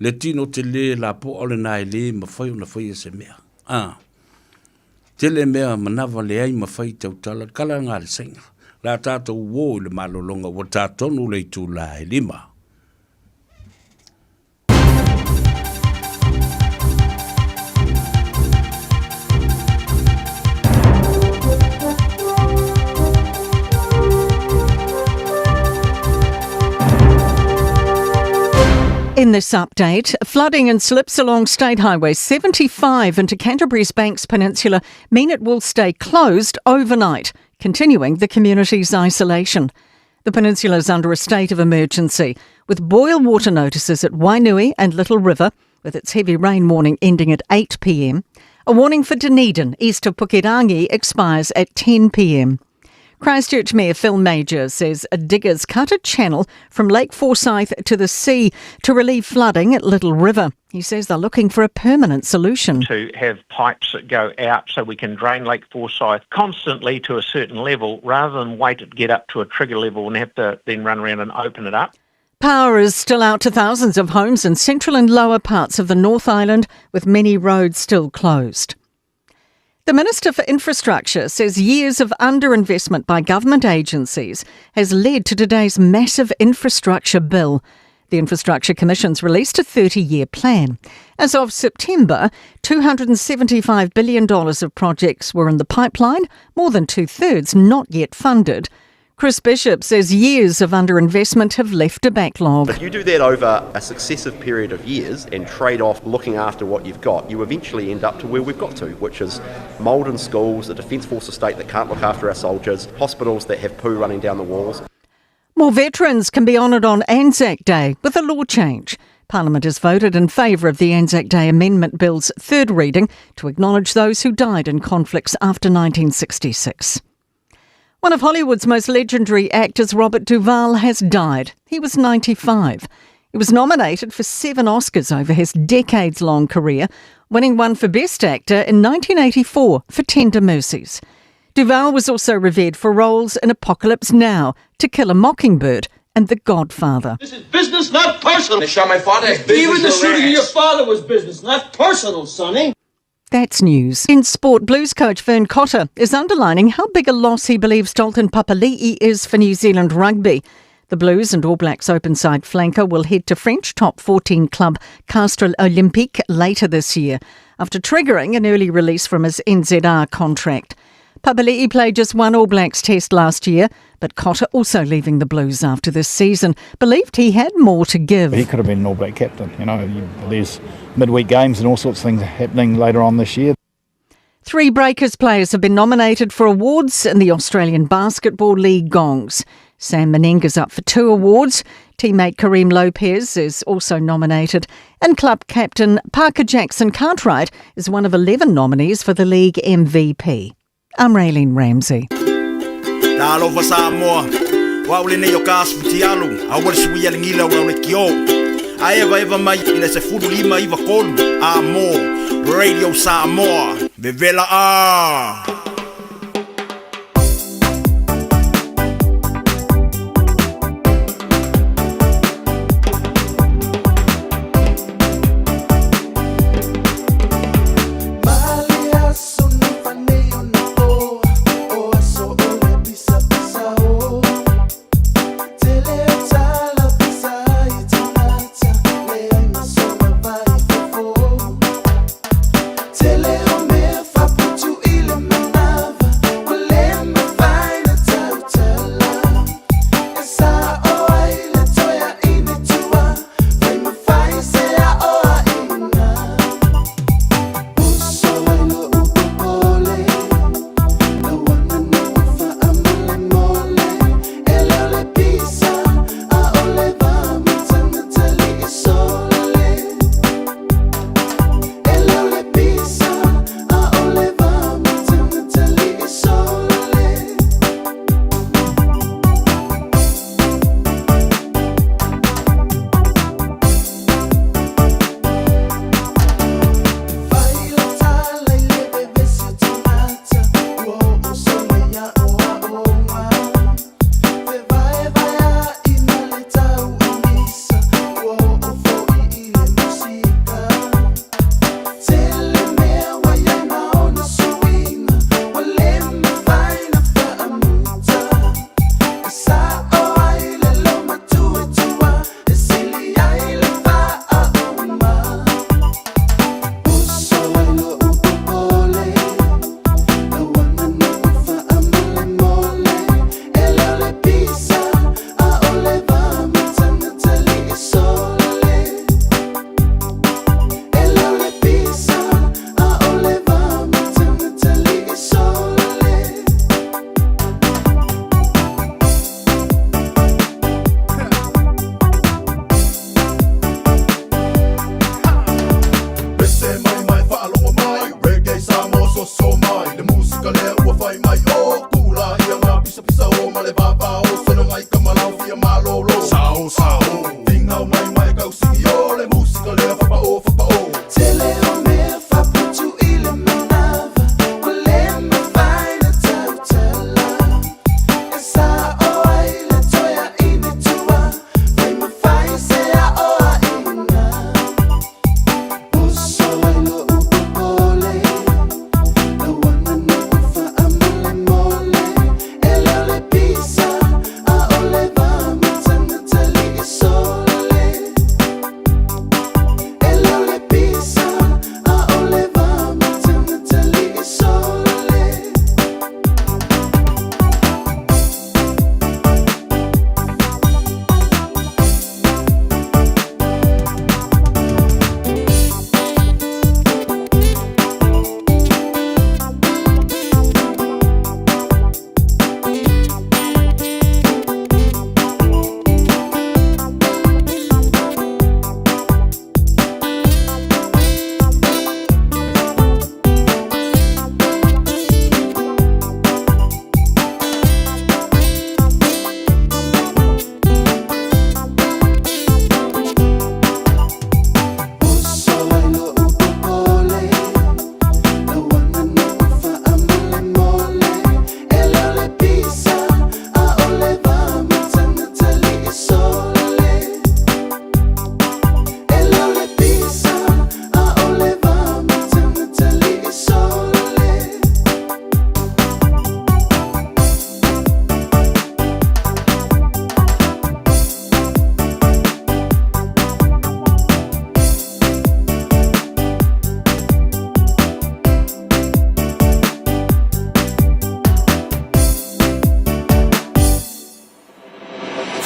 le tino telē lapoa o lena e lē mafai ona faia se mea. A, tele mea manava leai mafai tautala, kala ngā le saina. La tātou uō i le malologa ua tā tonu le itulā e lima. In this update, flooding and slips along State Highway 75 into Canterbury's Banks Peninsula mean it will stay closed overnight, continuing the community's isolation. The peninsula is under a state of emergency, with boil water notices at Wainui and Little River, with its heavy rain warning ending at 8 pm. A warning for Dunedin, east of Pukerangi, expires at 10 pm. Christchurch Mayor Phil Major says diggers cut a channel from Lake Forsyth to the sea to relieve flooding at Little River. He says they're looking for a permanent solution. To have pipes that go out so we can drain Lake Forsyth constantly to a certain level rather than wait it get up to a trigger level and have to then run around and open it up. Power is still out to thousands of homes in central and lower parts of the North Island, with many roads still closed. The Minister for Infrastructure says years of underinvestment by government agencies has led to today's massive infrastructure bill. The Infrastructure Commission's released a 30 year plan. As of September, $275 billion of projects were in the pipeline, more than two thirds not yet funded. Chris Bishop says years of underinvestment have left a backlog. If you do that over a successive period of years and trade off looking after what you've got, you eventually end up to where we've got to, which is mould in schools, a Defence Force estate that can't look after our soldiers, hospitals that have poo running down the walls. More veterans can be honoured on Anzac Day with a law change. Parliament has voted in favour of the Anzac Day Amendment Bill's third reading to acknowledge those who died in conflicts after 1966. One of Hollywood's most legendary actors, Robert Duvall, has died. He was 95. He was nominated for seven Oscars over his decades long career, winning one for Best Actor in 1984 for Tender Mercies. Duvall was also revered for roles in Apocalypse Now, To Kill a Mockingbird, and The Godfather. This is business, not personal. They shot my father. Even the shooting of your father was business, not personal, Sonny. That's news. In sport, Blues coach Vern Cotter is underlining how big a loss he believes Dalton Papali'i is for New Zealand rugby. The Blues and All Blacks open side flanker will head to French top 14 club Castres Olympique later this year after triggering an early release from his NZR contract. Papali'i played just one All Blacks test last year, but Cotter, also leaving the Blues after this season, believed he had more to give. He could have been an All Black captain. You know, there's midweek games and all sorts of things happening later on this year. Three Breakers players have been nominated for awards in the Australian Basketball League gongs. Sam Mennenga's up for two awards. Teammate Kareem Lopez is also nominated. And club captain Parker Jackson Cartwright is one of 11 nominees for the league MVP. I'm Raylene Ramsey. Talofa Samoa, o au lenei o ka asu futialu, a ua le sui alagila o le kio. A eva eva mai i le 15 93, a mo, Radio Samoa, vevela a.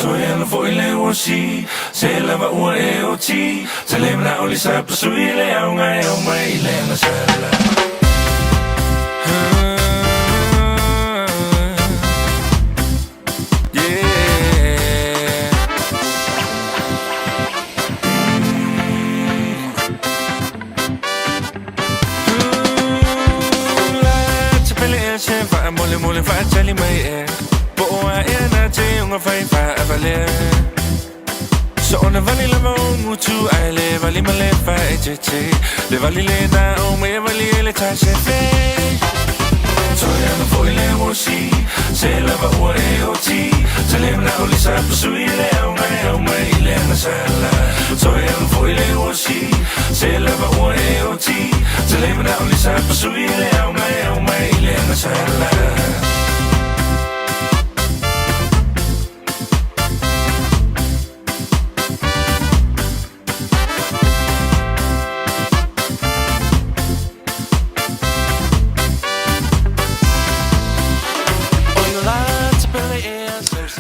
Toe ala foi le uasi Se lava ua e oti Se le mana o le sa pasui le auga e au mai i le agasala Yeah.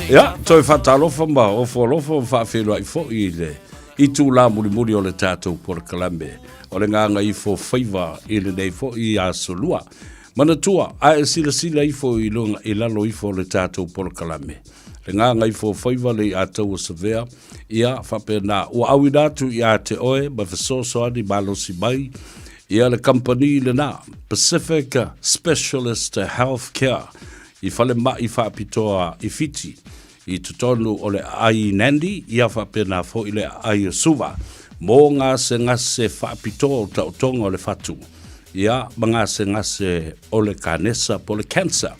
Ia, toe faatalofa ma ofo alofa ma faafeiloai foi i le itulā mulimuli o le tatou polokalame o le Gagaifofaiva i lenei foi aso lua. Manatua, a e silasila ifo i luga i lalo ifo o le tatou polokalame, le Gagaifofaiva le iataua savea, ia faapena ua auina atu ia te oe ma fesoasoani malosi mai ia le kamupani lena, Pacific Specialist Healthcare, i falemai faapitoa i Fiti, i totonu o le aai i Nandi, ia faapena foi le aai o Suva, mō gasegase faapitoa o taotoga o le fatu, ia ma gasegase o le kanesa po o le cancer.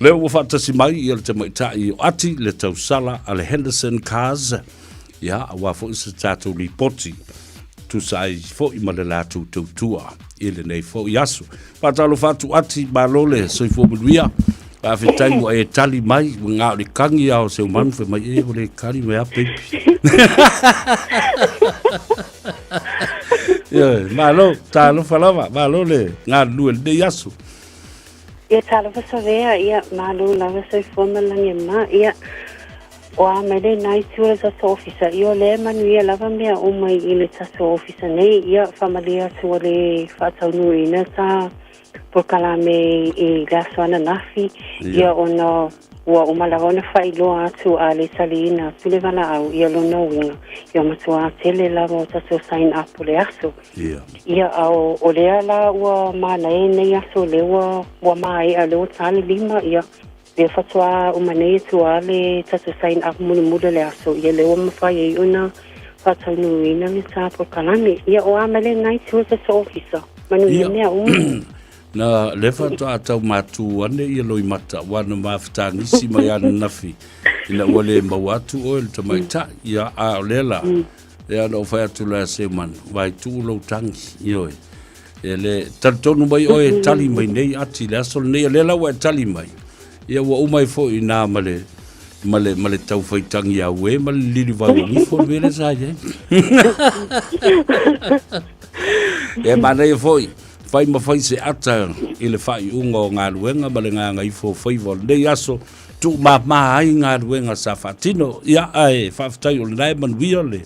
Lea ua faatasi mai ia le tamaitai o Ati, le tausala a le Henderson Cars, ia aua foi se tatou lipoti tusa ai foi ma le latou tautua i lenei foi aso. Faatalofa atu Ati, malo le soifua manuia. Faafetai ua e tali mai, ua ngā o le kangi a o se umanu fai mai e o le kali mai a baby. Ia, malo, talofa lava, malo le galulue lenei aso. Ia talofa Savea, ia malo lava soifua ma lagi e ma, ia o a mai le nai tu le tatou ofisa, ia o lea e manuia lava mea uma i le tatou ofisa nei, ia faamalie atu ua le faataunuuina ta polokalame i le aso ananafi, ia ona ua uma lava ona faailoa atu a le taliina atu le valaau, ia lona uiga, ia matua tele lava o tatou sign up o le aso. Ia. Ia, a o, o lea la ua manaia nei aso lea ua, ua maea lea ua ta le lima, ia, lea faatoa uma nei atu lava le tatou sign up mulimuli o le aso, ia lea ua mafai ai ona faataunuuina le ta polokalame. Ia, o a mai lena itu o tatou ofisa, manuia Ia. mea uma. Na lea faatoa tau matū ane ia Loimata, ua na mafetagisi mai ananafi ina ua le maua atu oe le tamaitai. Ia, a o lea la, Ia na ou fai atu la se manu, vai tuu lou tangi, ioe. E le talitonu mai oe e tali mai nei ati le aso lenei, o lea la ua e tali mai. Ia ua uma ai foi inā ma le ma le ma le tau faitangi auē ma le lilivai o gifo le mea lea sa i ai. E manaia foi, fai ma fai se ata i le faaiuga o galuega ma le gagaifofaiva o lenei aso, tuumama ai galuega sa faatino, ia ae faafetai o lena e manuia le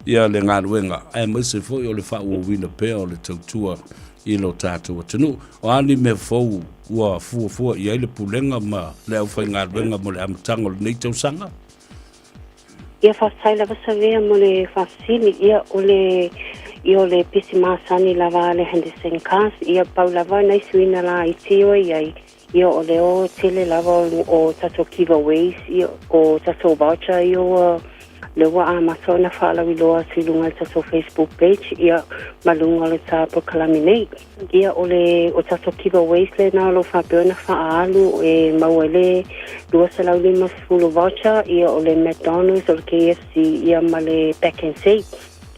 ia le galuega aemaise foi o le faaauauina pea o le tautua i lo tatou atunuu. O a ni mea fou ua fuafua i ai le Pulega ma le aufaigaluega mo le amataga o lenei tausaga? Ia faafetai lava Savea mo le faafesili. Ia o le ia o le pisi masani lava a le Henderson Cars, ia pau lava nai suiga laiti o i ai, Ia o lea o tele lava o tatou giveaways, ia o tatou voucher ia ua lea ua amata ona faalauiloa atu i luga i le tatou Facebook page ia ma luga o le ta polokalame nei. Ia o le o tatou giveaways lena o lo o faapea ona faaalu e maua ai le 250 voucher ia o le McDonald's, o le KFC ia ma le Pak'nSave.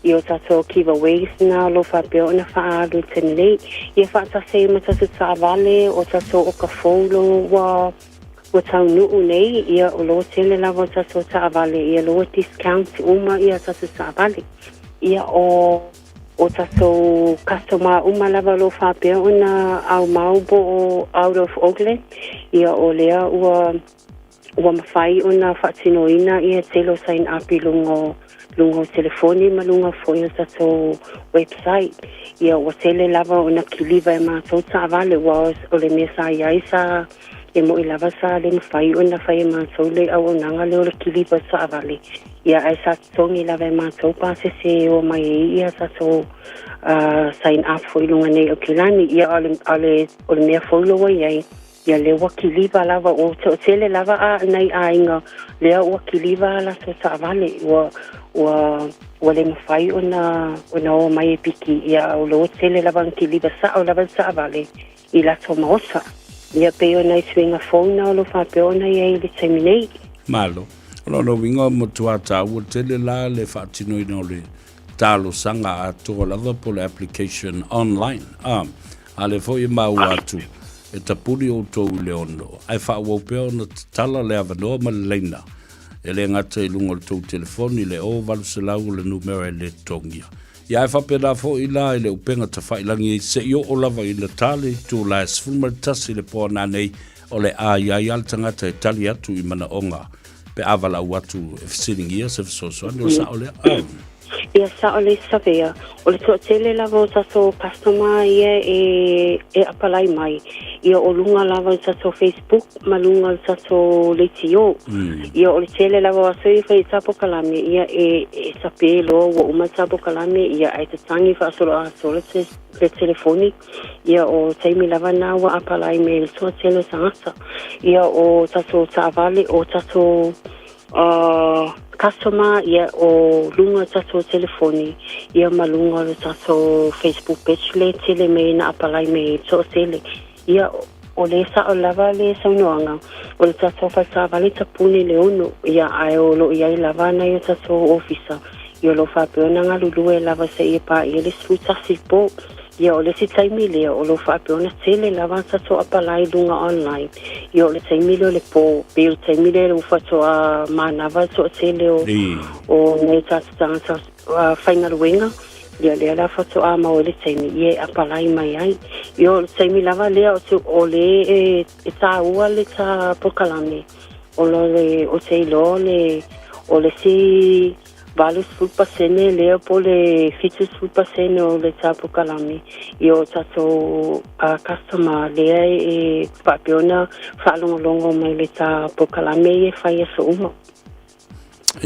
I o tatou giveaways na o lo o faapea ona faaalu i taimi nei. Ia faatasi ai ma tatou taavale, o tatou oka fou lo ua ua taunuu nei, ia o lo o tele lava o tatou taavale, ia lo ua discount uma ia tatou taavale. Ia o o tatou customer uma lava o lo o faapea ona aumau po o out of Auckland, ia o lea ua. Ua mafai ona faatinoina ia tele o sign up i luga o luga o telefoni ma luga foi o tatou website. Ia ua tele lava ona kiliva e matou taavale ua o le mea sa i ai sa e mo'i lava sa le mafai ona fai e matou le auaunaga lea o le kiliva o taavale. Ia ae sa totogi lava e matou pasese e o mai ai ia tatou sign up foi i luga nei o Kilani. Ia o le, o le, o le mea fou lea ua i ai, Ia lea ua kiliva lava, ua toatele lava a nai aiga lea ua kiliva a latou taavale, ua, ua, ua le mafai ona, ona o mai e piki, ia o lea ua tele lava ona kiliva sao lava le taavale i latou maota. Ia pei o nai suiga fou na o lo o faapea ona i ai i le taimi nei. Malo. O lona uiga ua matua taua tele la le faatinoina o le talosaga atoa lava po o le application online. A, a lea foi e maua atu, e tapuni outou i le ono, ae faaauau pea ona tatala le avanoa ma le laina, e le gata i luga o le tou telefoni, le 0800 o le numera e le totogia. Ia ae faapena foi la i le upega tafailangi se i oo lava ina ta le itula e 11 i le po a nanei, o le a i ai lava le tagata e tali atu i manaoga pe a valaau atu e fesiligia se fesoasoani, o le sao lea? Oh. Ia sao le Savea, o le toatele lava o tatou customer ia e, e apalai mai, ia o luga lava o tatou Facebook ma luga o tatou leitio. Ia o le tele lava o aso ia fai i ta polokalame, ia e, e sape loa ua uma ta polokalame, ia ae tatagi faasoloatoa le, le telefoni. Ia o taimi lava na ua apalai me le toatele o tagata. Ia o tatou taavale, o tatou uh, customer, ia o luga o tatou telefoni, ia ma luga o le tatou Facebook page le tele me na apalai me toatele. Ia o le sao lava le saunoaga, o le tatou fale taavale tapuni le ono, ia ae o lo o i ai lava nai o tatou ofisa, ia o lo o faapea ona galulue lava seia paia le 11 po. Ia o le isi taimi lea o lo o faapea ona tele lava tatou apalai i luga online. Ia o le taimi lea o le po, pei o le taimi lea ua faatoa manava le toatele o, o nai tatou tagata uh, faigaluega. Ia lea la faatoa maua le taimi ia e apalai mai ai. Ia o le taimi lava lea o, te, o le e, e tāua le tā polokalame. O lo le, o te iloa le, o le isi 80% lea po o le 70% o le tā polokalame i o tatou customer lea e faapea ona faalogologo mai le tā polokalame ia e fai aso uma.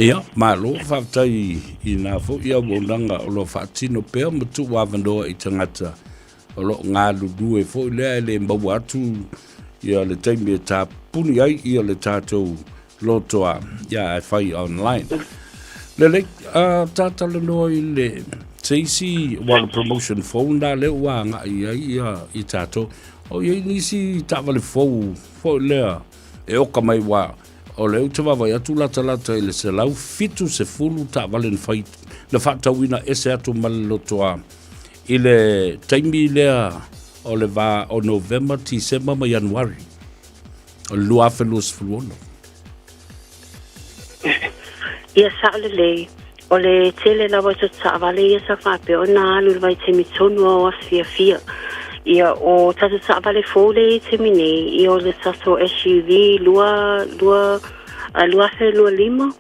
Ia, malo, faafetai i nā foi auaunaga o lo o faatino pea ma tuu avanoa i tagata o lo o galulue foi lea e le maua atu ia le taimi e tapuni ai ia le tatou lotoa ia ae fai online. Lelei, uh, tātalanoa i le se isi wa le promotion phone la lea ua agai ai ia i tatou. O i ai nisi taavale fou foi lea e oka mai wa o lea ou te vaavaai atu latalata i le 170 taavale na fai na faatauina ese atu ma le lotoa i le taimi lea o le va o Novema, Tisema ma Ianuari o le 2026. Ia sao lelei, o le tele lava o taavale ia sa faapea ona alu i le vaitaimi tonu o aso fiafia. Ia o tatou taavale fou lea i taimi nei, ia o le tatou SUV 2, 2, 2025,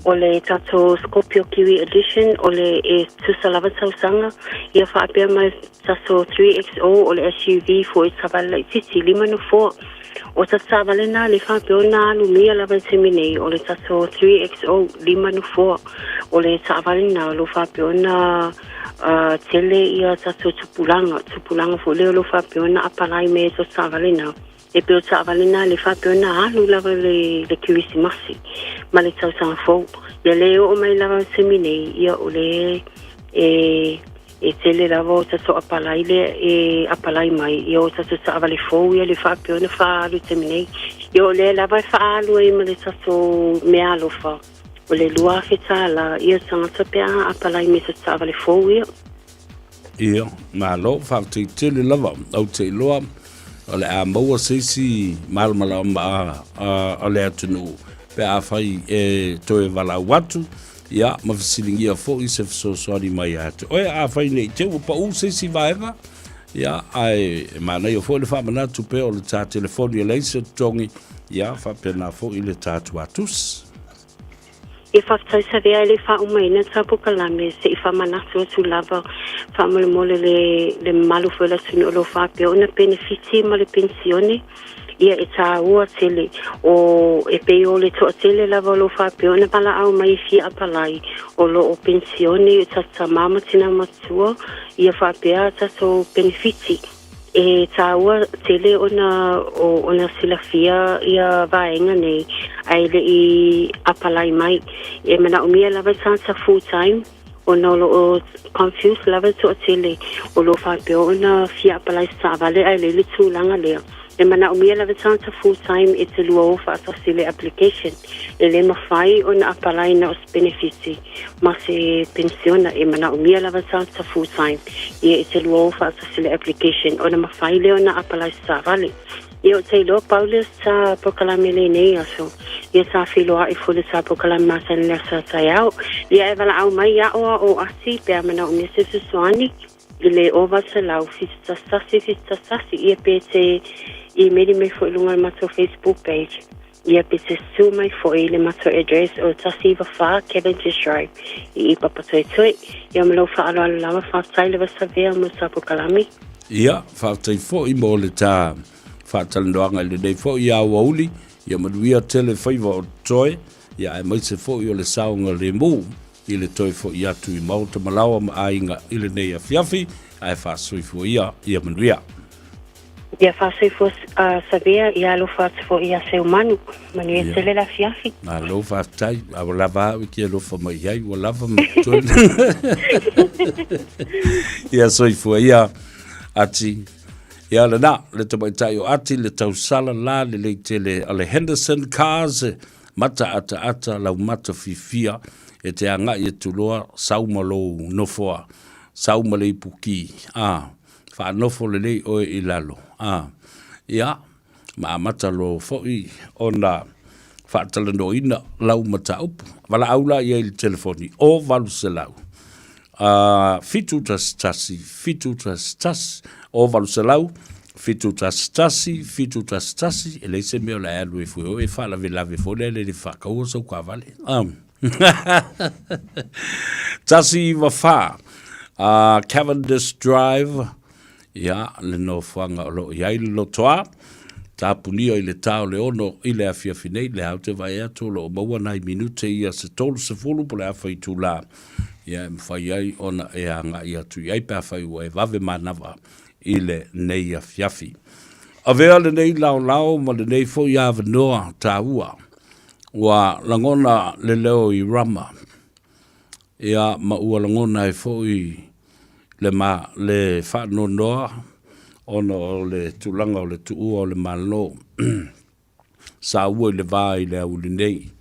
O le tatou Scorpio Kiwi Edition, o le e tusa lava tausaga, ia faapea ma le tatou 3XO, o le SUV foi taavale laitiiti, lima nofoa. O tatou taavale na le faapea ona alumia lava i le taimi nei, o le tatou 3XO, lima nofoa. O le taavale na o lo o faapea ona uh, tele ia tatou tupulaga, tupulaga foi lea o lo o faapea ona apalai me tatou taavale na. E pei o taavale na le faapea ona alu lava le, le Kerisimasi ma le tausaga fou. Ia le oo mai lava le taimi nei, ia o le e, e tele lava o tatou apalai lea e apalai mai, ia o tatou taavale fou ia le faapea ona faaalu i taimi nei. Ia o lea lava e faaalu ai ma le tatou meaalofa, o le $2,000 ia tagata pe a apalai mai tatou taavale fou ia. Ia, malo, faafetai tele lava. Ou te iloa o le a maua se isi malamalama a le atunuu pe afai e toe valaau atu, ia, ma fesiligia foi se fesoasoani mai ia te oe. Afai ne i te ua pau se isi vaega, ia, ae e manaia foi le faamanatu pea o le tā telefoni e leai se totogi. Ia, faapena foi le ta tuatusi. Ia faafetai Savea e le faaumaina ta polokalame se i faamanatu atu lava faamolemole le le mamalu foi o le atunuu o lo o faapea ona penefiti ma le penisione ia e tāua tele o e pei o le toatele lava o lo o faapea ona valaau mai e fia apalai o lo o penisione o tatou tama ma tina matua ia faapea tatou penefiti E tāua tele ona ona silafia ia vaega nei ae le i apalai mai. E manaomia lava e tagata full time ona o lo o confused lava le toatele o lo o faapea ona fia apalai se taavale ae leai le tulaga lea. E manaomia lava e tagata full time e te lua o faatasi i le application. E le mafai ona apalai na o se penefiti ma se penisiona. E manaomia lava tagata full time ia e te lua o faatasi i le application ona mafai lea ona apalai se taavale. Ia ou te iloa pau lea o se ta polokalame i lenei aso. Ia sa feiloai foi le ta polokalame masani i le aso a taeao. Ia e valaau mai ia au a o Asi pe a manaomia se fesoasoani i le 0800 71 71 ia pe te imeli mai foi i luga o le matou Facebook page. Ia pe te susu mai foi i le matou address o 194 Cavendish Drive i i Papatoetoe. Ia ma lou faaaloalo lava, faafetai lava Savea mo le ta polokalame. Ia, faafetai foi mo le ta faatalanoaga i lenei foi aoauli, ia manuia tele faiva o totoe, ia aemaise foi o le saogalemu i le toe foi atu i maota ma laoa ma aiga i lenei afiafi, ae faasoifua ia, ia manuia. Ia faasoifua Savea, ia alofa atu foi ia Seumanu. Manuia tele le afiafi. Malo faafetai, a ua lava au i te alofa mai i ai, ua lava ma totoe. Ia soifua ia Ati. Ia lena, le tamaitai o Ati, le tausala la lelei tele a le Henderson Cars, mata ataata lau mata fiafia e te agai atu loa sau ma lou nofoa, sau ma le ipuki, a. Faanofo lelei oe i lalo, a, ia, ma amata loa foi ona faatalanoaina lau mataupu. Valaau la i ai i le telefoni o 800 711 711 o 800 711 711 e leai se mea o le a alu ai foi oe e faalavelave foi lea le le faataua sau taavale. 194 Cavendish Drive, ia, le nofoaga o lo o i ai le lotoa, tapunia i le ta o le 6 i le afiafi nei, lea ou te vaai atu o lo o maua nai minute ia se 30 po o le afa itula, ia e mafai ai ona e agai atu i ai pe afai ua e vave manava i lenei afiafi. Avea lenei laolao ma lenei foi avanoa taua Ua lagona le leo i Rama, ia ma ua lagona ai foi le ma, le faanoanoa ona o le tulaga o le tuua o le Malo sa ua i le va i le aoauli nei.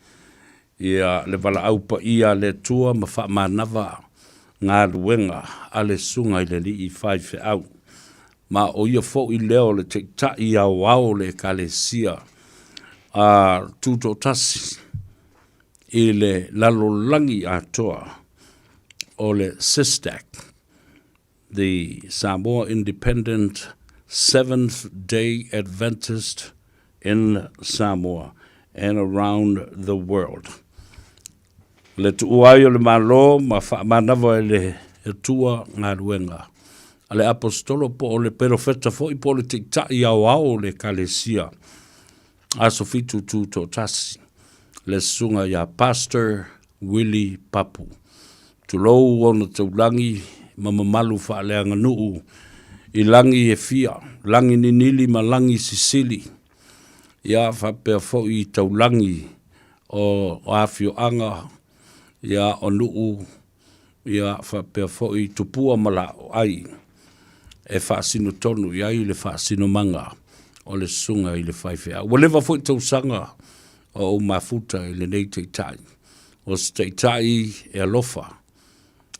Ia le valaau paia a le Atua ma faamanava galuega a le Susuga i le Alii Faifeau. Ma o ia foi lea o le Taitai aoao o le Ekalesia a Tutoatasi i le lalolagi atoa o le SISDAC, the Samoa Independent Seventh Day Adventist in Samoa and around the world. Le tuua ai o le Malo ma faamanava e le Atua galuega a le Aposetolo po o le Perofeta foi po o le Taitai aoao o le Ekalesia, Aso 7 Tutoatasi, le Susuga ia Pastor Willie Papu. Tulou ona taulagi ma mamalu faaleaganuu i lagi e fia, lagi ninili ma lagi sisili, ia faapea foi i taulagi o afioaga, ia o nuu, ia faapea foi tupua ma laoai e faasino tonu i ai le faasinomaga o le susuga i le faifeau. Ua leva foi tausaga o ou mafuta i lenei taitai, o se taitai e alofa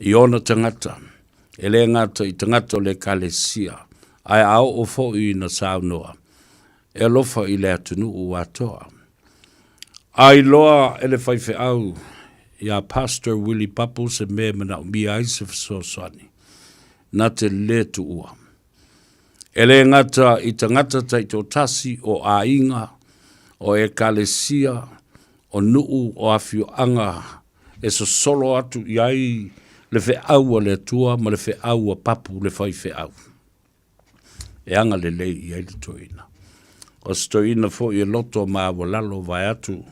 i ona tagata, e le gata i tagata o le Ekalesia, ae a oo foi ina saunoa, e alofa i le atunuu atoa. A iloa e le faifeau iā Pastor Willie Papu se mea e manaomia ai se fesoasoani, na te lē tuua. E le gata i tagata taitoatasi o aiga, O Ekalesia, o nuu, o afioaga e sosolo atu i ai le feau a le Atua ma le feau a Papu le faifeau. E agalelei i ai le toeaina. O se toeaina foi e loto maualalo vaeatu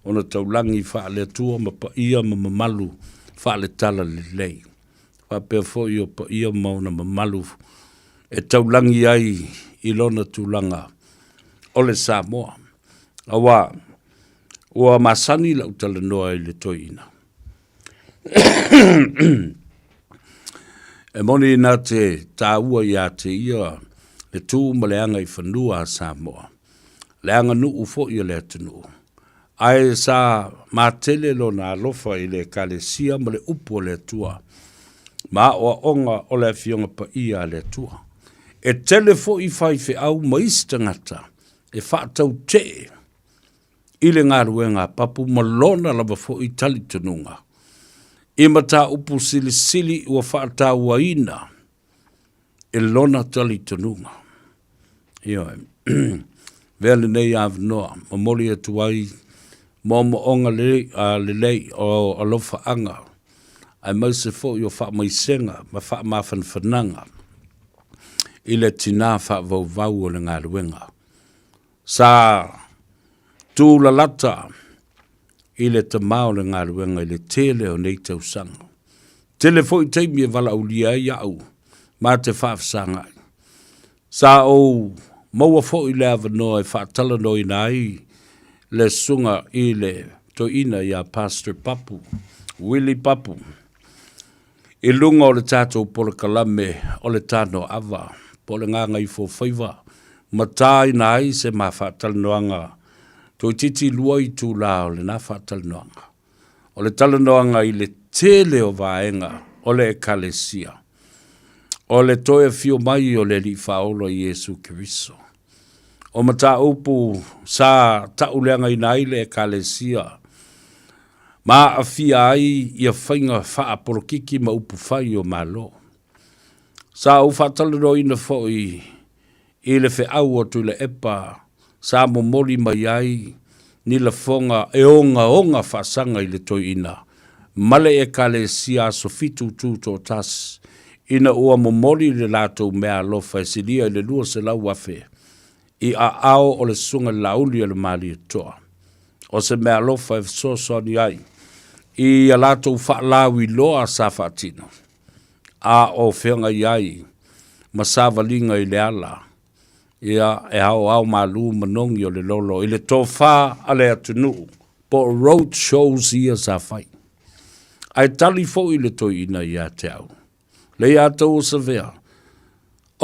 ona taulagi faale-Atua ma paia ma mamalu faale-Talalelei. Faapea foi o paia ma ona mamalu e taulagi ai i lona tulaga o le Samoa. Aua ua masani lau talanoa i le toeaina. E moni na te tāua ia te ia le tū ma le aga i fanua a Samoa, le aganuu foi a le atunuu. Ae sa matele lona alofa i le Ekalesia ma le upu a le Atua, ma aoaoga o le Afioga Paia a le Atua. E tele foi faifeau ma isi tagata e faatautee i le galuega a Papu ma lona lava foi talitonuga i mataupu silisili ua faatauaina e lona talitonuga. Ioe. Avea lenei avanoa momoli atu ai moomooga lelei o alofaaga aemaise foi o faamaisega ma faamafanafanaga i le tina faavauvau o le galuega. Sa tūlalata i le tama o le galuega i le tele o nei tausaga. Tele foi taimi e valaaulia ai au ma te faafesagai. Sa ou maua foi le avanoa e faatalanoaina ai le susuga i le toeaina ia Pastor Papu, Willie Papu, I luga o le tatou polokalame o le Tanoaava po o le Gagaifofaiva ma tāina ai se ma faatalanoaga toeitiiti lua itulā o lena faatalanoaga. O le talanoaga i le tele o vaega o le Ekalesia, o le toe afio mai o le Alii Faaola Iesu Keriso. O mataupu sa tauleagaina ai le Ekalesia ma aafia ai ia faiga faapolokiki ma upufai o Malo. Sa ou faatalanoaina foi i le feau o Tuilaepa sa momoli mai ai ni lafoga e ogaoga faasaga i le toeaina ma le Ekalesia Aso Fitu Tutoatasi ina ua momoli le latou meaalofa e silia i le 200,000 i aao o le Susuga i le Laauli a le Malietoa. O se meaalofa e fesoasoani ai i a latou faalauiloa sa faatino, a o feagai ai ma savaliga i le ala, ia, e aoao malu manogi o le lolo i le tofa a le atunuu, po o road shows ia sa fai. Ae tali foi le toeaina ia te au. Le ia tou o Savea,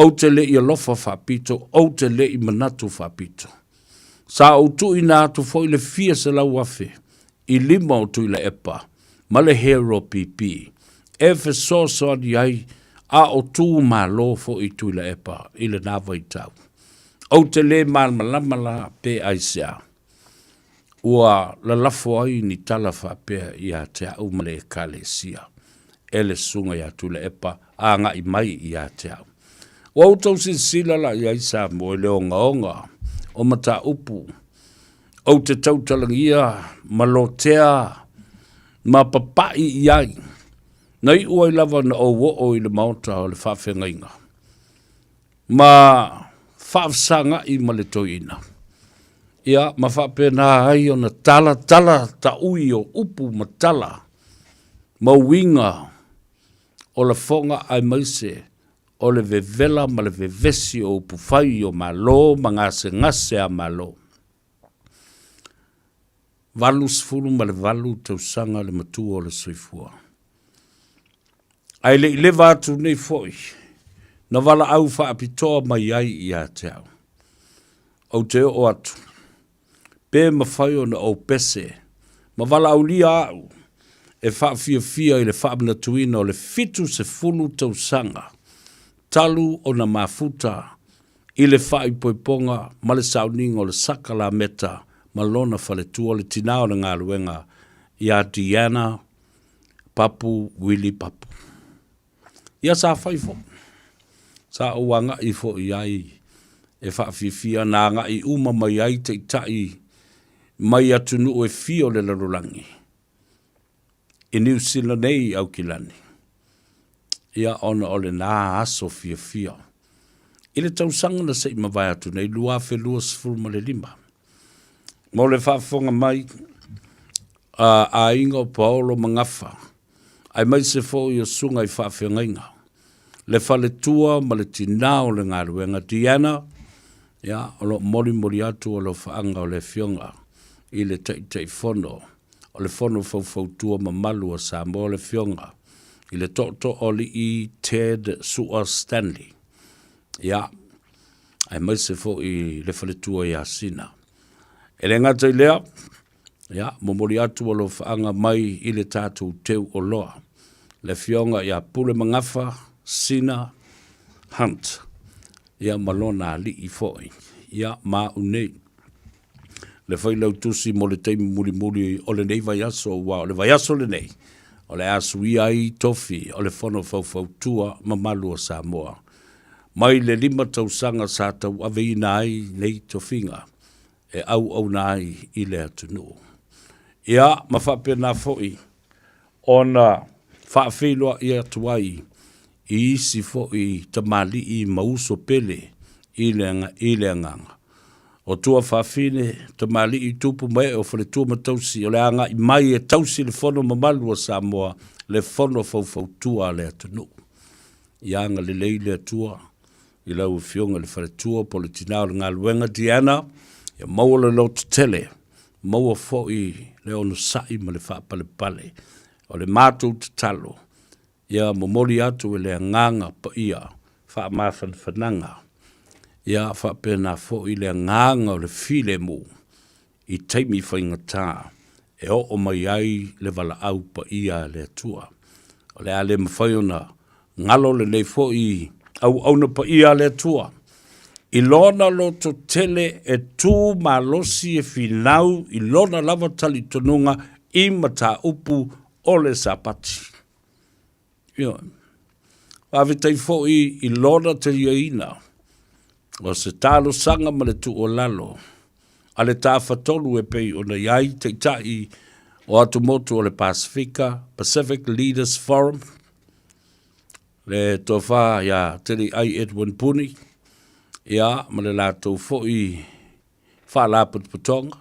ou te le i alofa faapito, ou te le i manatu faapito. Sa ou tuuina atu foi le fia 100,000 i lima o Tuilaepa ma le Hero PP e fesoasoani ai a o tu malo foi Tuilaepa i lena vaitau. Ou te le malamalama la pe aisea ua lalafo ai ni tala faapea ia te au ma le Ekalesia e le Susuga ia Tuilaepa agai mai ia te au. Ua outou silasila la i ai Samoa i le ogaoga o mataupu ou te tautalagia ma lotea ma papai i ai, na iu ai lava na ou oo i le maota o le faafeagaiga ma faafesagai ma le toeaina, ia, ma faapena ai ona talatala taui o upu ma tala ma uiga o lafoga aemaise o le vevela ma le vevesi o upufai o Malo ma gasegase a Malo. 88 tausaga le matua o le soifua. Ae le i leva atu nei foi, na valaau faapitoa mai ai ia te au. Ou te oo atu, pe mafai ona ou pese ma valaaulia au e faafiafia i le faamanatuina o le 70 tausaga talu ona mafuta i le faaipoipoga ma le sauniga o le sakalameta ma lona faletua, le tina o le galuega ia Deanna Papu Willie Papu. Ia sa fai foi. Sa ou agai foi i ai e faafiafia na agai uma mai ai taitai. mai atunuu e fia o le lalolagi i Niu Sila nei i Aukilani, ia ona o lena aso fiafia i le tausaga na se i mavae atu nei 2025. Mo le faafofoga mai a aiga o Paolo ma Gafa, aemaise foi o susuga i faafeagaiga, le faletua ma le tinā o le galuega, Deanna, ia, o lo o molimoli atu alofaaga o le Afioga i le Taitaifono o le Fono Faufautua Mamalu a Samoa, le Afioga i le Tootooalii Ted Sua Stanley, ia, aemaise foi le faletua ia Sina. E le gata i lea, ia, momoli atu alofaaga mai i le tatou teu oloa, le Afioga ia Pule Magafa Sina Hunt, ia ma lona alii foi, ia ma au nei. Le Failautusi mo le taimi mulimuli o lenei vaiaso, aua o le vaiaso lenei, o le a suia ai tofi o le Fono Faufautua Mamalu o Samoa. Mai le 5 tausaga sa tauaveina ai nei tofiga e auauna ai i le atunuu. Ia, ma faapena foi ona faafeiloai atu ai i isi foi tamalii ma uso pele i le, i le agaga. O tuafafine, tamalii, tupu ma ee o faletua ma tausi, o le agai mai e tausi le fono mamalu a Samoa, le fono faufautua a le atunuu. Ia agalelei le Atua i lau Afioga i le faletua po o le tinā o le galuega, Deanna, ia maua le lototele, maua foi le onosai ma le faapalepale. O le matou tatalo, ia momoli atu e le Agaga Paia faamafanafanaga, ia faapena foi le agaga o le filemu i taimi faigata e oo mai ai le valaau paia a le Atua. O le a le mafai ona galo lenei foi auauna paia a le Atua i lona lototele e tu malosi e finau i lona lava talitonuga i mataupu o le Sapati. Ioe. Faafetai foi i lona taliaina o se talosaga ma le tuualalo a le Tafatolu e pei ona i ai Taitai o Atumotu o le Pasefika, Pacific Leaders Forum, le Tofa ia Teliai Edwin Puni, ia, ma le latou foi Faalapotopotoga,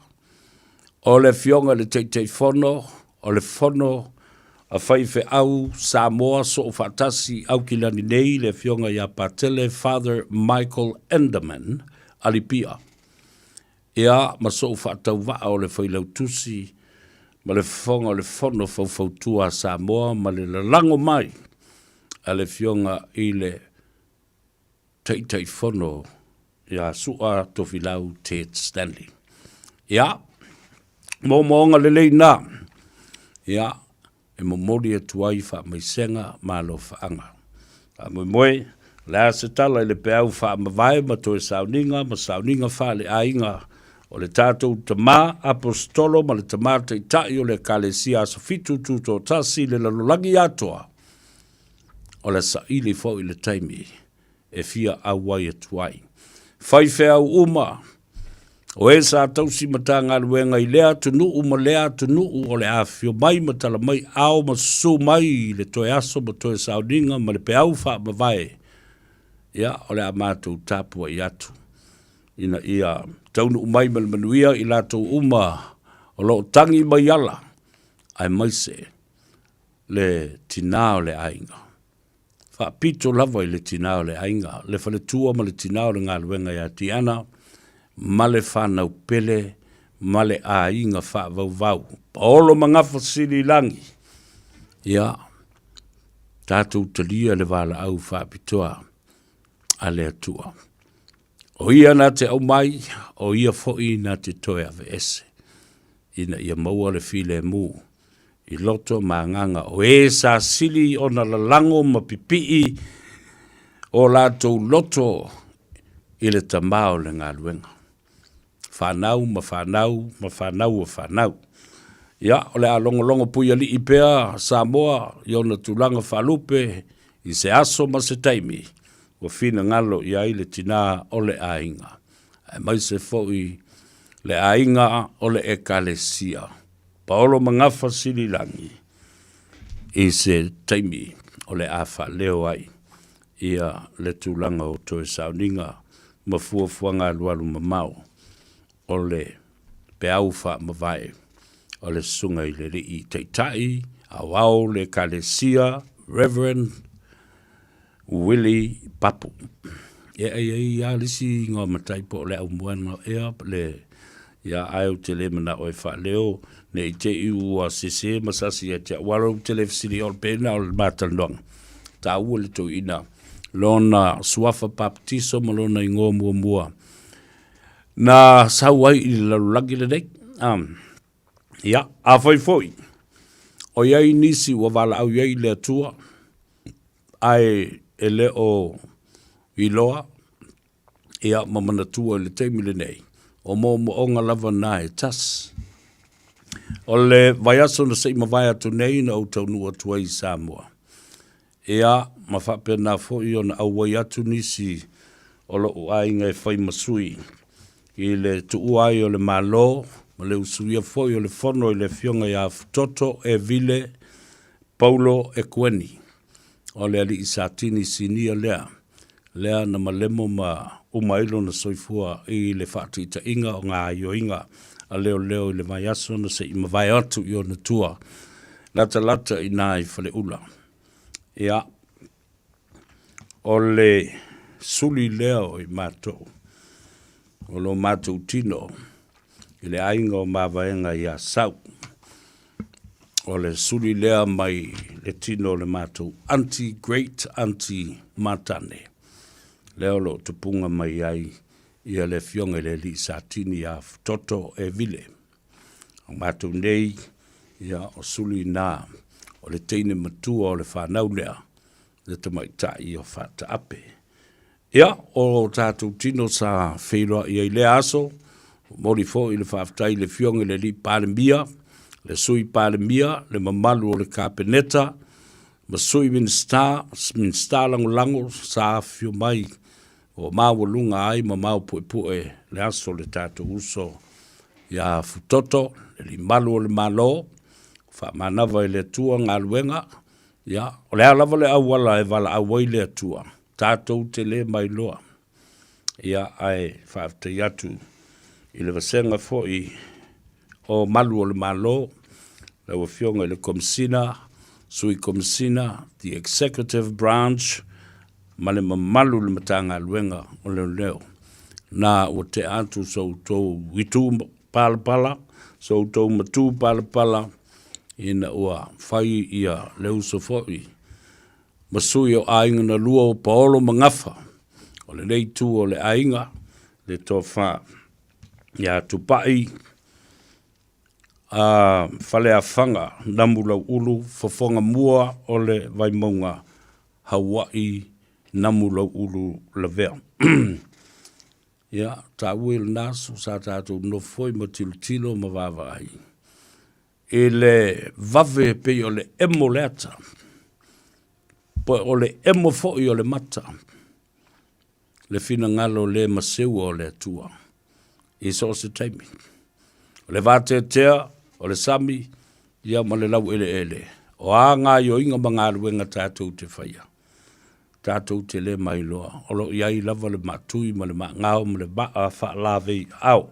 o le Afioga i le Taitaifono o le Fono a Faifeau Samoa Soofaatasi Aukilani nei, le Afioga ia Patele Father Michael Enderman Alipia, ia ma sou faatauvaa o le Failautusi ma le Fofoga o le Fono Faufautua a Samoa ma le lalago mai a le Afioga i le Taitaifono ia Su'a Tofilau Ted Stanley. Ia, moomooga lelei na. Ia, e momoli atu ai faamaisega ma alofaaga. Faamoemoe, o le a se tala i le peau faamavae ma toe sauniga ma sauniga faaleaiga o le tatou Tama Aposetolo ma le Tama Taitai o le Ekalesia Aso Fitu Tutoatasi i le lalolagi atoa, o le saili foi le taimi e fia auai atu ai. Faifeau uma, o e sa tausi Matagaluega i lea atunuu ma lea atunuu o le afifio mai ma tala mai ao ma susu mai i le toe aso ma toe sauniga ma le peau faamavae, ia, o le a matou tapuai atu ina ia taunuu mai ma le manuia i latou uma o lo o tagi mai ala, aemaise le tinā o le aiga. Faapito lava i le tinā o le aiga, le faletua ma le tinā o le galuega ia Tiana ma le fanau pele ma le aiga faavauvau. Paolo ma Gafa sili i lagi. Ia, tatou talia le valaau faapitoa a le Atua. O ia na te aumai, o ia foi na te toe aveese, ina ia maua le filemu i loto ma agaga o e sa sili ona lalago ma pipii o latou loto i le Tama o le galuega. Fanau ma fanau ma fanau o fanau. Ia, o le a logologo puialii pea Samoa i ona tulaga faalupe i se aso ma se taimi ua finagalo i ai le tinā o le aiga, aemaise foi Le aiga o le Ekalesia. Paolo Magafa Sililangi i se taimi o le a faaleo ai ia le tulaga o toe sauniga ma fuafuaga alualu mamao o le peau faamavae o le Susuga i le Alii Taitai Aoao o le Ekalesia Reverend Willie Papu. E ai ai a le isi ingoa matai po o le aumoena ea le ia ae ou te le manao e faaleo ne i te i ua sese ma sasi ia te au. Aua ou te le fesili o le pena o le matalanoaga. Taua le toeaina lona suafa papatiso ma lona ingoa muamua na sau ai i le lalolagi lenei. Um, ia, afai foi, o i ai nisi ua valaau i ai le Atua, ae e le o iloa ia ma manatua i le taimi lenei, o moomooga lava na e tasi. O le vaiaso na se i mavae atu nei na ou taunuu atu ai i Samoa, ia ma faapena foi ona auai atu nisi o lo'u aiga e fai ma sui i le tuua ai o le Malo ma le usuia foi o le fono i le Afioga ia Futoto Evile Paulo Ekueni, o le alii Satini Sinia lea, lea na malemo ma uma ai lona soifua i le faataitaiga o ngā aioiga a leoleo i le vaiaso na se i mavae atu i ona tua latalata i nā i Faleula. Ia, o le suli lea o i matou, o lo matou tino i le aiga o Mavaega i Asau. O le suli lea mai le tino o le matou aunty, great aunty Matane, lea o lo o tupuga mai ai ia le afioga i le alii Satini ia Futoto Evile. O matou nei, ia, o suli na o le teine matua o le fanau lea, le tamaitai o Faataape. Ia, o tatou tino sa feiloai ai lea aso, momoli foi le faafetai i le Afioga i le Alii Palemia, le Sui Palemia, le mamalu o le Kapeneta, ma Sui Minisita, Minisita Lagolago sa afifio mai ua maualuga ai ma maopuepue le aso o le tatou uso ia Futoto, le Alii Malu o le Malo, faamanava i le Atua galuega, ia, o le a lava le auala e valaau ai le Atua, tatou te le mailoa. Ia, ae faafetai atu i le vasega foi o Malu o le Malo, lau Afioga i le Komesina, Sui Komesina, the Executive Branch, ma le mamalu o le Matagaluega o Leoleo. Na ua tea atu so outou itu palapala, so outou matu palapala, ina ua fai ia le uso foi ma sui o aiga na lua o Paolo ma Gafa, o lenei itu o le aiga, le tofa ia Tupai a Faleafaga Namulauulu, fofoga mua o le Vaimauga Haua'i Namulauulu Lavea. Ia, taua i lena aso sa tatou nofo foi ma tilotilo ma vaavaai i le vave pei o le emo o le ata, po o le emo foi o le mata, le finagalo le maseua o le Atua i so o se taimi. O le vateatea, o le sami, ia ma le laueleele, o a gaoioiga ma galuega tatou te faia, tatou te le mailoa, o lo o i ai lava le maatui ma le maagao ma le maa faalavei aao.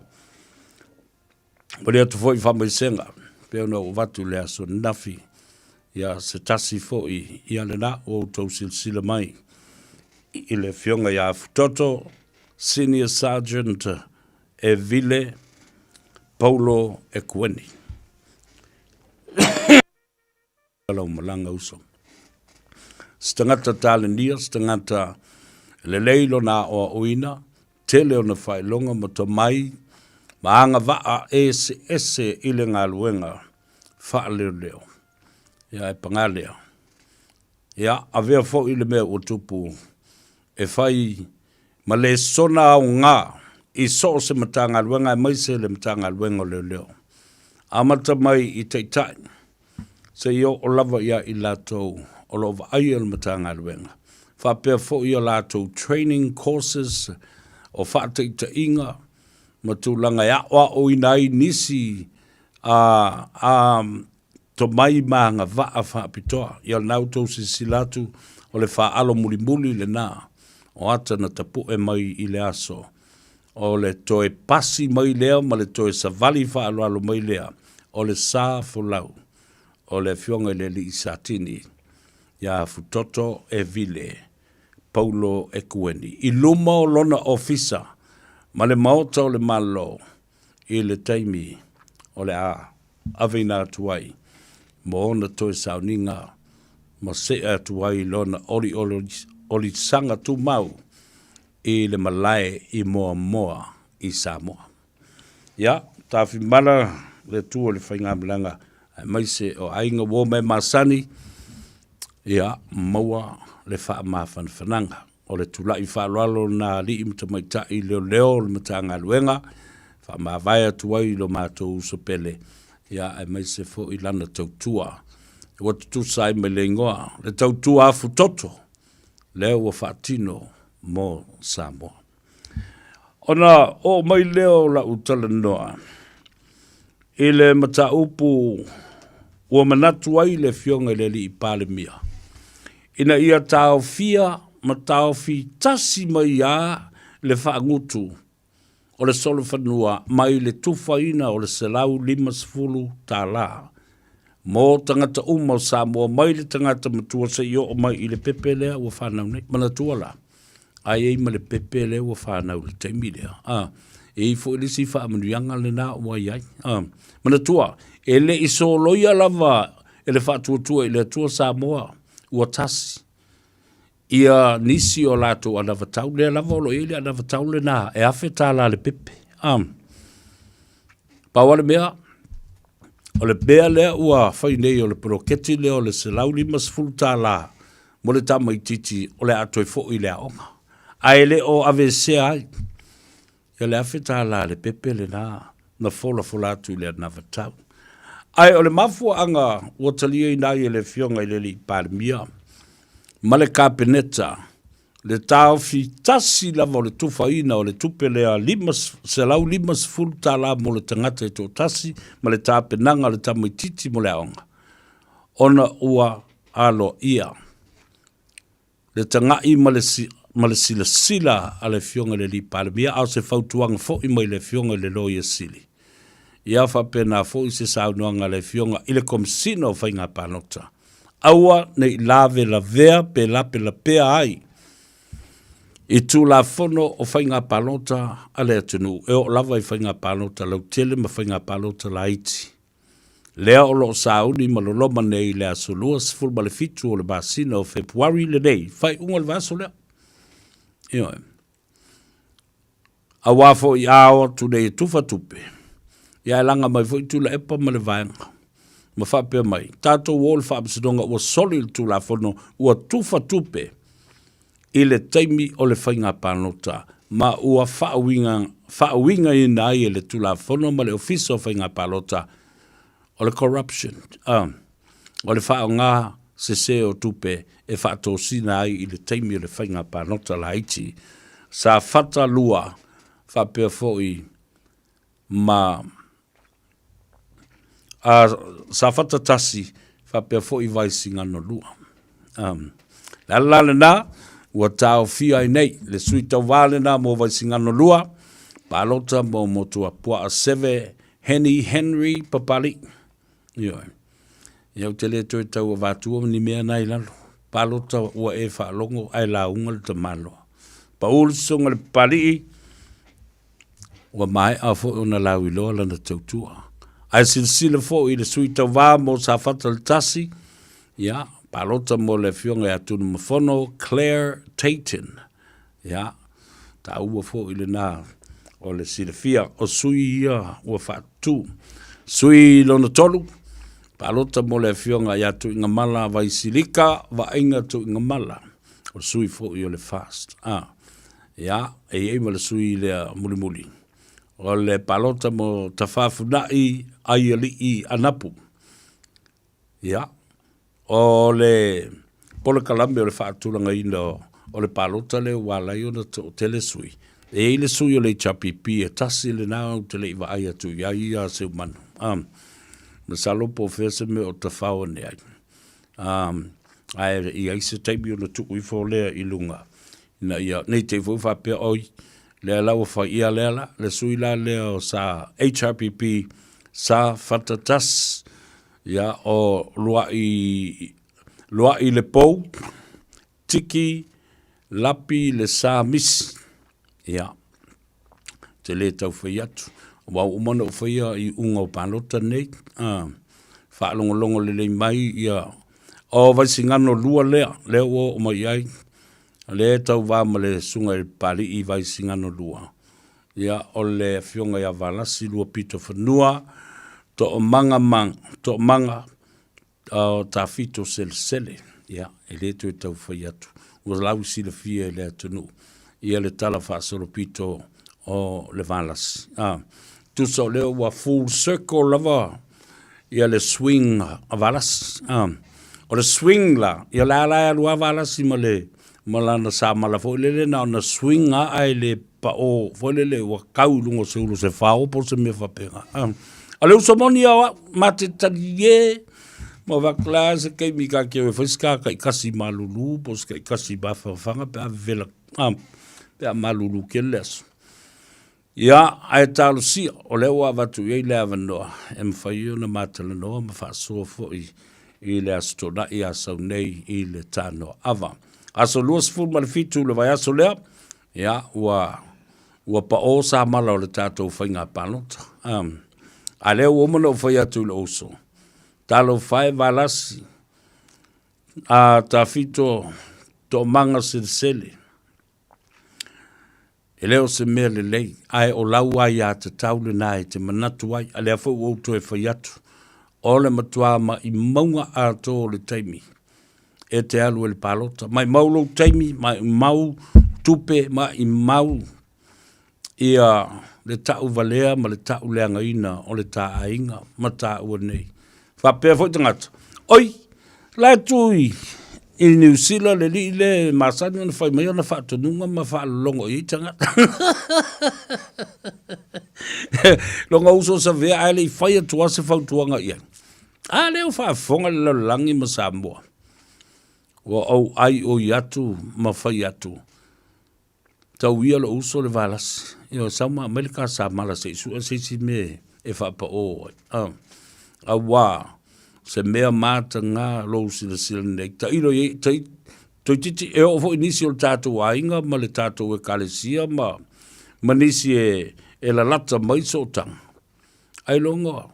Momoli atu foi faamaisega pei ona ou avatu i le aso ananafi, ia se tasi foi ia lena ua outou silasila mai i le Afioga ia Futoto, Senior Sergeant Evile Paulo Ekueni. Lau malaga uso. Se tagata talenia, se tagata lelei lona aoaoina, tele ona faailoga ma tomai ma agavaa eseese i le galuega faaleoleo. Ia ae paga lea, ia avea foi le mea ua tupu e fai ma lesona aoga i so o se Matagaluega aemaise le Matagaluega o Leoleo. Amata mai i Taitai seia oo lava ia i latou o lo o vaaia le Matagaluega, faapea foi a latou training courses o faataitaiga. ma tulaga e aʻoaʻoina ai nisi a, a tomai ma agavaa faapitoa. Ia o lena ua outou silasila atu, o le faaalo mulimuli lena o ata na tapuʻe mai i le aso o le toe pasi mai lea ma le toe savali faaaloalo mai lea o le sa folau o le Afioga i le Alii Satini iā Futoto Evile Paulo Ekueni i luma o lona ofisa ma le Maota o le Malo i le taimi o le a aveina atu ai mo ona toe sauniga ma see atu ai lona oliolisaga tumau i le malae i Moamoa i Samoa. Ia, tafimala le Atua i le faigamalaga aemaise o aiga ua omai masani, ia, maua le faamafanafanaga. O le tulai faaaloalo o nā alii ma tamaitai leoleo o le Matagaluega, faamavae atu ai i lo matou uso pele, ia, aemaise foi lana tautua. Ua tutusa ai ma le igoa, le tautua afutoto, lea ua faatino mo Samoa. Ona oo mai lea o lau talanoa i le mataupu ua manatu ai le Afioga i le Alii Palemia ina ia taofia ma taofi tasi mai lava le faagutu o le solofanua mai le tufaina o le $150 mo tagata uma o Samoa mai le tagata matua seia oo mai i le pepe lea ua fanau nei. Manatua la, a i ai ma le pepe lea ua fanau i le taimi lea, a, e i ai foi le isi faamanuiaga lena ua i ai. A, manatua, e le i soloia lava e le Faatuatua i le Atua Samoa ua tasi ia nisi o latou anavatau, lea lava o lo o i ai le anavatau lena e $1,000 le pepe. A, pau lava le mea, o le mea lea ua fai nei o le poloketi lea o le $150 mo le tamaitiiti o le a toe foi i le aoga, ae le o aveesea ai ia le $1,000 le pepe lena na folafola atu i le anavatau. Ae o le mafuaaga ua taliaina ai e le Afioga i le Alii Palemia ma le Kapeneta le taofi tasi lava o le tufaina o le tupe lea $150 mo le tagata e toatasi ma le tapenaga o le tamaitiiti mo le aoga, ona ua aloaia le taga'i ma le ma le silasila a le Afioga i le Alii Palemia, a o se fautuaga foi mai le Afioga i le Loia Sili. Ia faapena foi se saunoaga a le Afioga i le Komesina o Faiga Palota. Aua ne i lavelavea pe lapelapea ai i Tulafono o Faiga Palota a le atunuu, e oo lava i faiga palota lautele ma faiga palota laiti. Lea o lo o sauni ma loloma nei i le aso 27 o le masina o Fepuari lenei, faaiuga o le vaiaso lea. Ioe. Aua foi a o atu nei e tufa tupe, ia e laga mai foi Tuilaepa ma le vaega ma faapea mai, tatou o i le faamasinoga ua soli le Tulafono, ua tufa tupe i le taimi o le faiga palota ma ua faauiga, faauigaina ai e le Tulafono ma le Ofisa o Faiga Palota o le corruption, o le faaaoga sese o tupe e faatosina ai i le taimi o le faiga palota laiti. Safata 2 faapea foi ma a Safata 1 faapea foi Vaisigano 2. Um, le ala la lena, ua taofia ai nei le sui tauva lena mo Vaisigano 2, palota mo Motuapuaa Seve Henny Henry Papali'i. Ioe. Ia ou te le toe tau avatua ni mea na i lalo. Palota ua e faalogo ae lauga le tamaloa. Pau le sosoga le Papali'i, Ua maea foi ona lauiloa lana tautua. Ae silasila foi i le sui tauva mo Safata le Tasi, ia, palota mo le afioga ia Tunumafono Claire Tayton. Ia, taua foi lena o le silafia o sui ia ua faatu. Sui lona tolu, palota mo le afioga ia Tuigamala Vaisilika Vaaiga Tuigamala, o le sui foi o le FAST. Ah. Ia, e i ai ma le sui lea mulimuli, o le palota mo Tafafunai Aialii Anapu. Ia, o le polokalame o le faatulagaina o le palota lea ua ala ai ona toatele sui. E i ai le sui o le HRPP e tasi lena ou te le i vaai atu i ai ia Seumanu. Um, masalo po o fea se mea o tafao ane ai. Um, ae i ai se taimi ona tuu ifo lea i luga ina ia, nei te i foi faapea, oi, lea la ua fai ia lea la, le sui la lea o sa HRPP sa Fatatas, ia, o Luai, Luai le Pou, Tiki, Lapi le Sa Misi, ia, te lē tau fai atu, aua ua uma ona ou faia iuga o palota nei, a, faalogologo lelei mai ia, o Vaisigano 2 lea, lea ua oo mai i ai, lea e tauva ma le Susuga i le Papalii Vaisigano 2, ia, o le Afioga ia Valasi Luapitofanua Toomaga ma, Toomaga O Tafito Selesele, ia, e le toe tau fai atu, ua lau silafia e le atunuu ia le tala faasolopito o le Valasi. A, tusa o lea ua full circle lava ia le swing a Valasi. A, o le swing la, ia la la e alu a Valasi ma le ma lana samala foi lele na ona swing a ae le paʻō foi lele ua kau i luga o se ulu o se fao po o se mea faapena. A, o le uso moni ia o au, ma te taliē ma avatu la se taimi ka te o e fai se ka taitasi malulu po o se taitasi mafanafana pe a vevela, a, pe a malulu tele le aso. Ia, ae talosia, o lea ua avatu i ai le avanoa e mafai ai ona matalanoa ma faasoa foi i le Aso Toonai a sau nei i le Tanoa Ava. Aso 27 le vaiaso lea, ia, ua, ua paʻō samala o le tatou faiga palota. Um, a lea ua uma ona ou fai atu i lou uso, talofa e Valasi, a Tafito Toomaga Selesele, E le o se mea lelei, ae o lau aiatatau lena e te manatu ai, a lea foi ua ou toe fai atu, o le matua maimauga atoa o le taimi e te alu ai i le palota. Maimau lou taimi, maimau tupe, maimau ia le tauvalea ma le tauleagaina o le ta aiga ma taua nei. Faapea foi tagata, oi, la e tu i, i Niu Sila le alii lea e masani ona fai mai ana faatonuga ma faalologo i ai tagata. Lona uso o Savea ae le i fai atu lava se fautuaga i ai. A lea ua faafofoga le lalolagi ma Samoa. Ua ou aioi atu ma fai atu. Tau ia lou uso le Valasi, ioe, sau ma aumai le ka samala se i sue se isi mea e faapaʻō ai. A, auā, se mea matagā lou silasila nei. Tailo i ai, tai, toeitiiti e oo foi nisi o le tatou aiga ma le tatou ekalesia ma, ma nisi e, e lalata mai sootaga. Ailoga,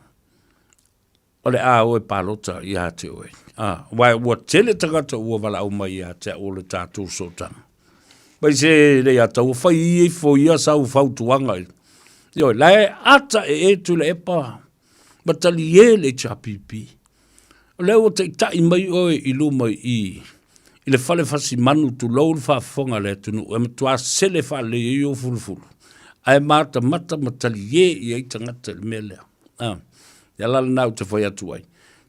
O le a o e palota ia te oe. A, aua ua tele tagata ua valaau mai ia te au o le tatou sootaga. Mai se le ia tau fai i ifo ia sau fautuaga i. Ioe, la e ata e e Tuilaepa ma talie le HRPP. O lea ua taitai mai oe i luma i i le fale fasimanu tulou le faafofoga a le atunuu e matua sele faalelei ai ou fulufulu ae matamata ma talie i ai tagata i le mea lea. A, le ala lena ou te fai atu ai.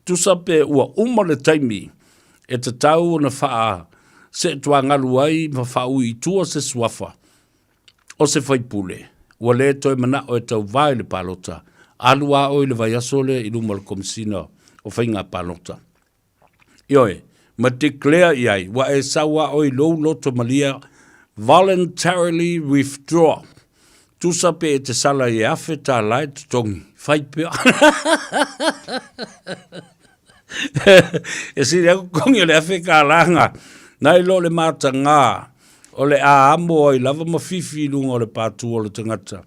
Tusa pe ua uma le taimi e tatau ona faa seetuagalu ai ma faaui i tua se suafa o se faipule, ua le toe manao e tauvā i le palota, alu a oe i le vaiaso lea i luma o le Komesina o Faiga Palota. Ioe, ma declare i ai, ua e sau a oe i lou loto malia, voluntarily withdraw. Tusa pe e te sala i e $1,000 e totogi, fai pea. E sili aku totogi o le $1,000 nga, nai lo le matagā o le a amo ai lava ma fifi i luga o le pātū o le tagata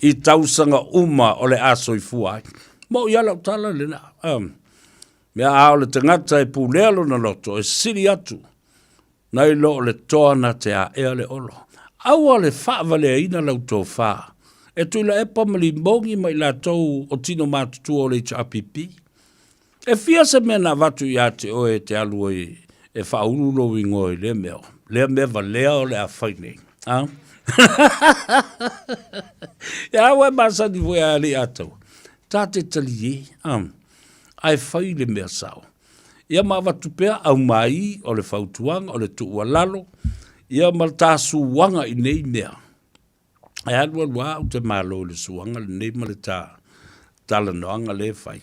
i tausaga uma o le a soifua ai. Moʻi a lau tala lena. Um, Mea a o le tagata e pulea lona loto e sili atu nai lo o le toa na te aea le olo. Aua le faavaleaina lau tofa e Tuilaepa ma Limogi ma i latou o tino matutua o le HRPP. E fia se mea na avatu ia te oe e te alu ai e faaulu lou igoa i lea mea, lea mea valea o le a fai nei. A? Ia ua e masani foi a alii ataua. Ta te talie, a? Ae fai le mea sao. Ia ma avatu pea aumai o le fautuaga, o le tuualalo, ia ma le tasuaga i nei mea. E alualu lava ou te malo i le suaga lenei ma le ta talanoaga lea e fai.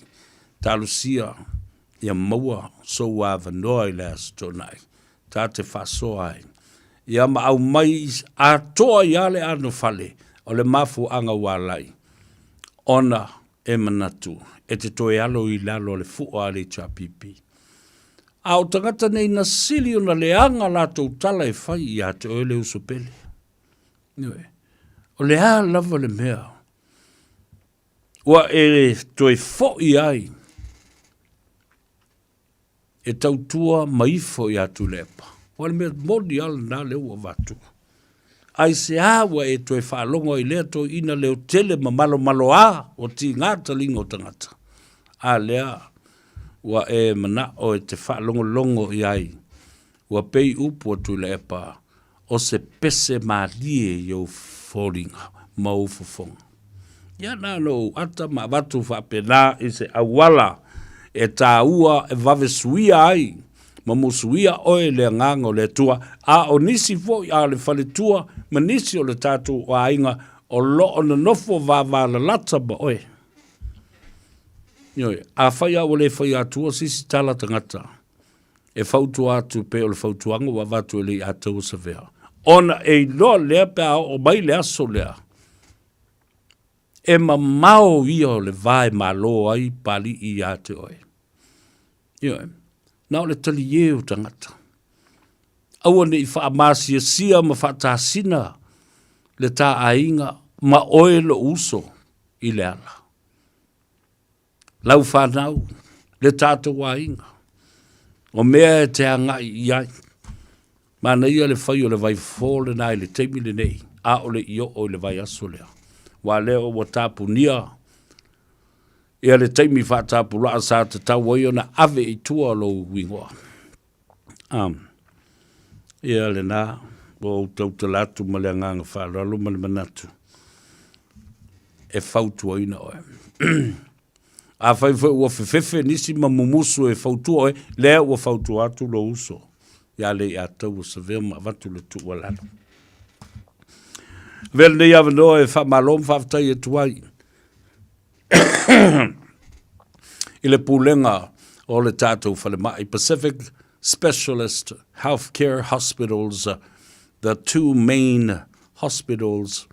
Talosia ia maua sou avanoa i le Aso Toonai ta te faasoa ai ia ma aumai atoa ai lava le anofale o le mafuaaga ua ala ai ona e manatu e te toe alo i lalo o le fua a le HRPP. A o tagata nei na sili ona leaga latou tala e fai ia te oe le uso pele. Ioe. O le a lava le mea ua e toe foi ai e tautua ma ifo ia Tuilaepa. Ua le mea moni lava lena lea ua avatu. Aisea ua e toe faalogo ai i lea toeaina leotele ma malomaloa ua tiga taliga o tagata? A lea ua e manao e te faalogologo i ai, ua pei upu a Tuilaepa, o se pese malie i ou foliga ma ou fofoga. Ia na ona ou ata ma avatu faapena i se auala e taua e vave suia ai ma musuia oe i le agaga o le Atua, a o nisi foi a o le faletua ma nisi o le tatou aiga o lo o nonofo vavalalata ma oe. Ioe, afai lava ua le faia atua se isi tala tagata, e fautua atu pei o le fautuaga ua avatu e le Ataua Savea, ona e iloa lea pe a oo mai le aso lea, e mamao ia o le va e malo ai Papalii ia te oe. Ioe, na o le taliē o tagata. Aua ne i faamasiasia ma faatasina le ta aiga ma oe lou uso i le ala. Lau fanau, le tatou aiga, o mea e te agai i ai. Manaia le fai o le vaifofo lena i le taimi lenei, a o le i oo i le vaiaso lea. Aua lea ua tapunia ia le taimi faatapulaa sa tatau ai ona ave i tua lou igoa. Um, ia lena, ua ou tautala atu ma le agaga faaaloalo ma le manatu e fautuaina oe. Afai foi ua fefefe nisi ma mumusu e fautua oe, lea ua fautua atu lou uso ia Leiataua Savea ma avatu le tuualalo. Avea lenei avanoa e faamalo ma faafetai atu ai i le pulega o le tatou falemai Pacific Specialist Healthcare Hospitals, the two main hospitals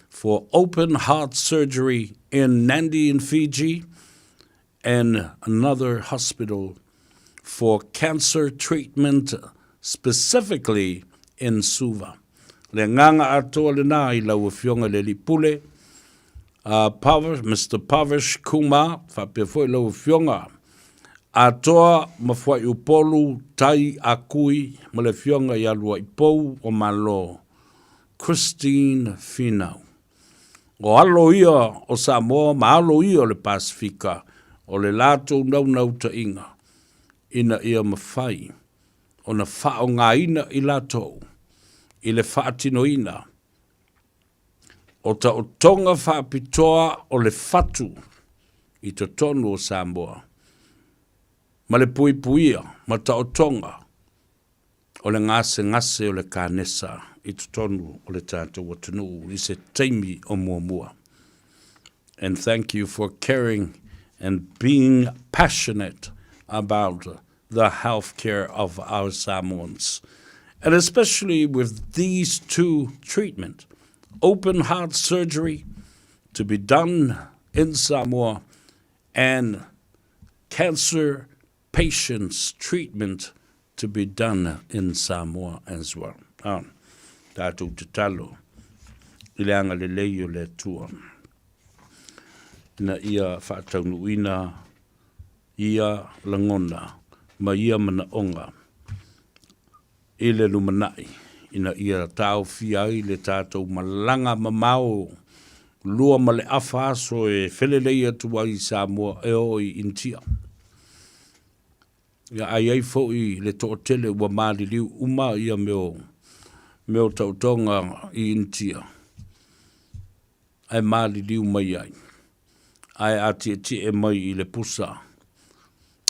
for open heart surgery in Nandi in Fiji and another hospital for cancer treatment specifically in Suva. Le agaga atoa lena i lau Afioga i le Alii Pule, a Pavish, Mister Pavish Kumar, faapea foi lau Afioga Atoa ma Fuaiupolu Tai Akui ma le Afioga ia Luaipou o Malo, Christine Finau. O alo ia o Samoa ma alo ia o le Pasefika o le latou naunautaiga ina ia mafai ona faaaogaina i latou i le faatinoina o taotoga faapitoa o le fatu i totonu o Samoa ma le puipuia ma taotoga o le gasegase o le kanesa i totonu o le tatou atunuu i se taimi o muamua. And thank you for caring and being passionate about the health care of our Samoans and especially with these two treatment, open heart surgery to be done in Samoa and cancer patients treatment to be done in Samoa as well. Ah, tatou tatalo i le agalelei o le Atua ina ia faataunuuina ia lagona ma ia manaoga i le lumanai ina ia taofia ai le tatou malaga mamao 2.5 aso e felelei atu ai i Samoa e oo i Initia. Ia a i ai foi le toatele ua maliliu uma ia mea o taotoga i Initia, ae maliliu mai ai, ae a tietie mai i le pusa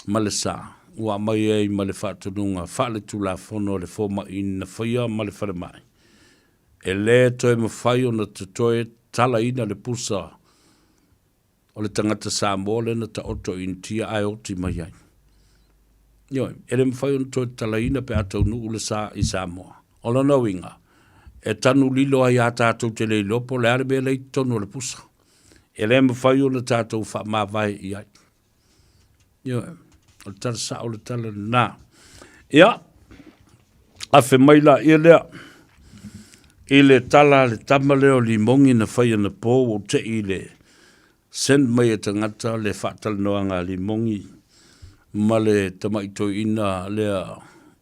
ma le sa, ua aumai ai ma le faatonuga faale-tulafono a le fomai na faia ma le falemai. E lē toe mafai ona totoe talaina le pusa o le tagata Samoa lea na taoto i Initia ae oti mai ai. Ioe, e le mafai ona toe talaina pe a taunuu le sa i Samoa. O lona uiga, e tanu lilo ai a tatou te le iloa po o le a le mea la i totonu o le pusa. E le mafai ona tatou faamavae i ai. Ioe, o le tala sao le tala lena. Ia, afe mai la ia lea i le tala a le tama lea o Limogi na fai anapo ua ou tei i le send mai e tagata le faatalanoaga a Limogi ma le tamai toeaina lea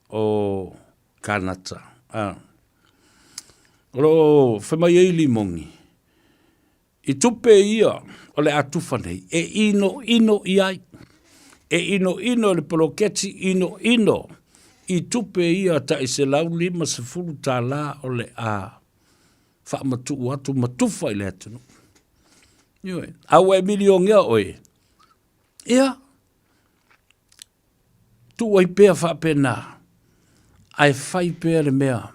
o Kanata. A. O lo o fai mai ai Limogi, I tupe ia o le a tufa nei, e inoino i ai. E inoino i le poloketi inoino i tupe ia tai $150 o le a faamatuu atu ma tufa i le atunuu. Ioe, a ua e milionea oe, ia, tuu ai pea faapena, ae fai pea le mea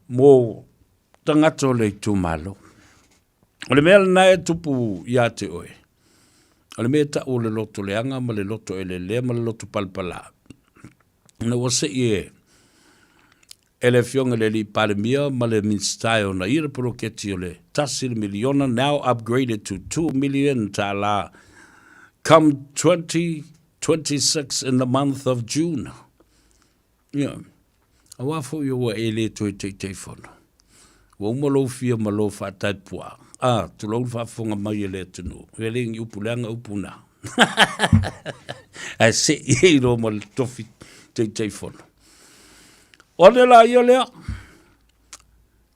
mo tagata o le itumalo. O le mea lena e tupu ia te oe, o le mea e tau o le loto leaga ma le loto elelea ma le loto palapala, ina ua sei e e le Afioga i le Alii Palemia ma le Minisita e ona ia le poloketi o le $1 miliona, now upgraded to $2 million tala come 2026 in the month of June. Ia, aua foi ua e le toe Taitaifono. Ua uma lou fia ma lou faataipuaa. A, tulou le faafofoga mai a le atunuu. E le ni upu leaga upu na. Ae sei ai loa ma le tofi Taitaifono. O ane la ia lea,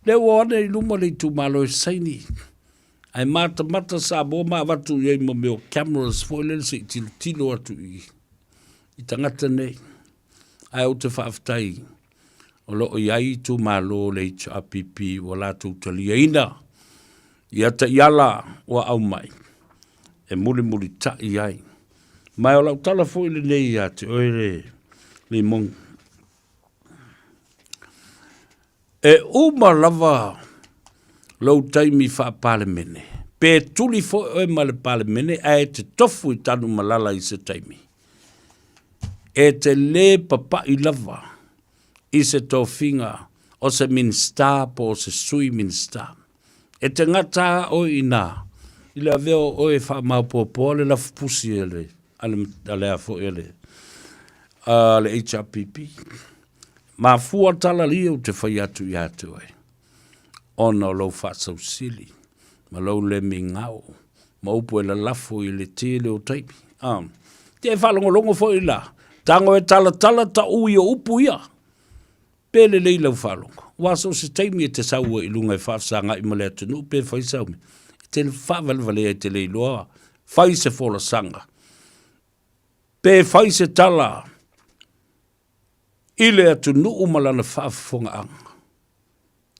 lea ua o ane i luma le itumalo e saini. Ae matamata Samoa ma avatu i ai ma mea o cameras foi lele se i tilotilo atu i, i tagata nei. Ae ou te faafetai o lo o i ai itumalo o le HRPP ua latou taliaina ia taiala ua aumai e mulimulitai ai. Ma o lau tala foi lenei ia te oe le Limogi. E uma lava lou taimi faa-Palemene, pe tuli foi oe ma le Palemene ae e te tofu i Tanumalala i se taimi, e te lē papaʻi lava i se tofiga o se Minisita po o se Sui Minisita. E te gata a oe inā i le avea o oe e faamaopoopoa le lafupusi a le, a le, a le a foi a le, a le HRPP. Mafua tala lia ou te fai atu ia te oe, ona o lou faasausili ma lou le migao ma upu e lalafo i le tele o taimi. Ah, te e faalogologo foi la, tago e talatala ta ui o upu ia. Pe lelei lau faalogo, aua so o se taimi e te sau ai i luga e faafesagai ma le atunuu pe fai sau mea, e te faavalevalea e te le iloa fai se folasaga, pe fai se tala i le atunuu ma lana faafofogaaga.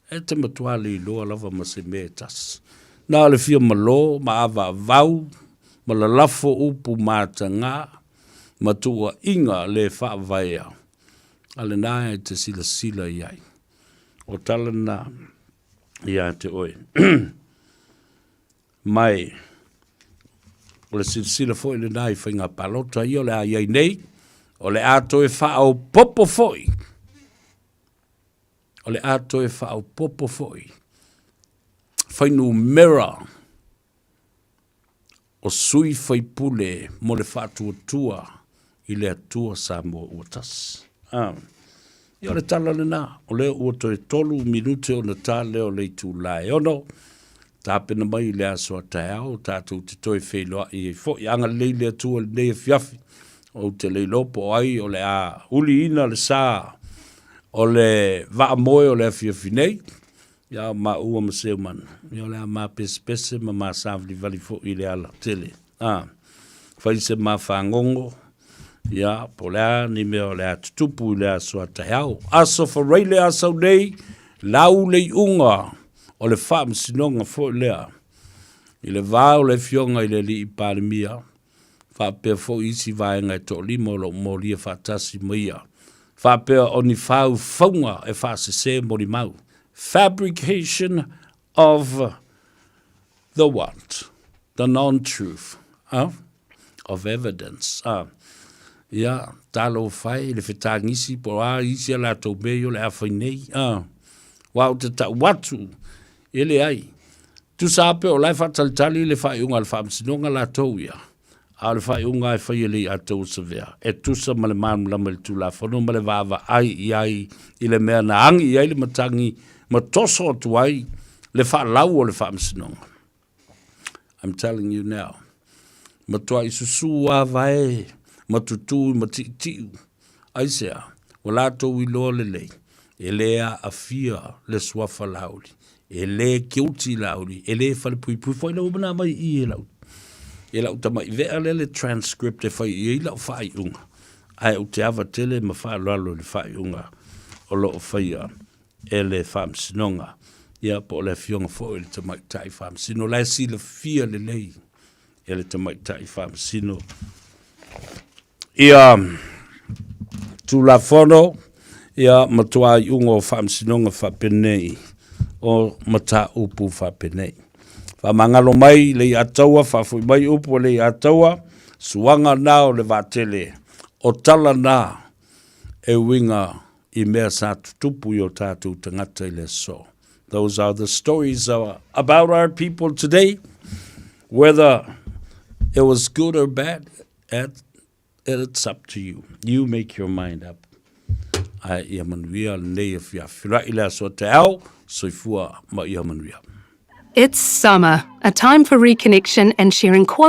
E te matua le iloa lava ma se mea e tasi. Na o le fia malo ma avaavau ma lalafo upu mataga ma tuuaiga le faavaea a lena e te silasila i ai. O tala na ia te oe. Mai o le silasila foi lena i faiga palota ia o le a i ai nei, o le a toe faaopoopo foi. O le a toe faaopoopo foi fuainumera o sui faipule mo le faatuatua i le Atua Samoa ua tasi. Ah. Ia o le tala lena, o lea ua toe 3 minute ona ta lea o le itula e 6, tapena mai i le aso a taeao tatou te toe feiloai ai foi. Agalelei le Atua i lenei afiafi, ou te le iloa po o ai o le a uliina le sa o le vaamoe o le afiafi nei, ia maua ma Seumanu, ia o le a mapesepese ma masavalivali foi i le ala tele. A, fai se ma fagogo, ia, po o le a ni mea o le a tutupu i le aso a taeao. Aso Faraile a sau nei, lau le iuga o le faamasinoga foi lea i le va o le Afioga i le Alii Palemia, faapea foi isi vaega e toalima o lo o molia faatasi ma ia, faapea o ni faufauga e faasese molimau. Fabrication of the what? The non-truth. Uh, of evidence. Uh, ia, talofa e, le fetagisi po o a isi a latou mea ia o le a fai nei. Uh, wa o te tau atu, e leai. Tusa lava pe o la e faatalitali le faaiuga a le Faamasinoga latou ia, a o le faaiuga e fai e le Iatou Savea, e tusa ma le malamalama i le Tulafono ma le vaavaai i ai i le mea na agi i ai le matagi ma toso atu ai le faalau o le Faamasinoga. I'm telling you now. Matuai susu ava e ma tutū ma tiutiu. Aisea, ua latou iloa lelei, e le aafia le suafa Laauli, e le guilty Laauli, e le falepuipui foi lau mana mai i i e lau, e lau tamai vea lea le transcript e fai i ai lau faaiuga, ae ou te ava tele ma faaaloalo i le faaiuga o lo o faia e le Faamasinoga, ia po o le Afioga foi i le Tamaitai Faamasino, la e silafia lelei e le Tamaitai Faamasino ia Tulafono ia matua iuga o Faamasinoga faapenei o mataupu faapenei. Faamagalo mai le Iataua, faafoi mai upu o le Iataua, suaga na o le vaatele, o tala na e uiga i mea sa tutupu i o tātou tagata i le aso. Those are the stories about our people today, whether it was good or bad, it's up to you. You make your mind up. Ae ia manuia lenei afiafi. Feiloai i le aso a taeao, soifua ma ia manuia. It's summer, a time for reconnection and sharing quality.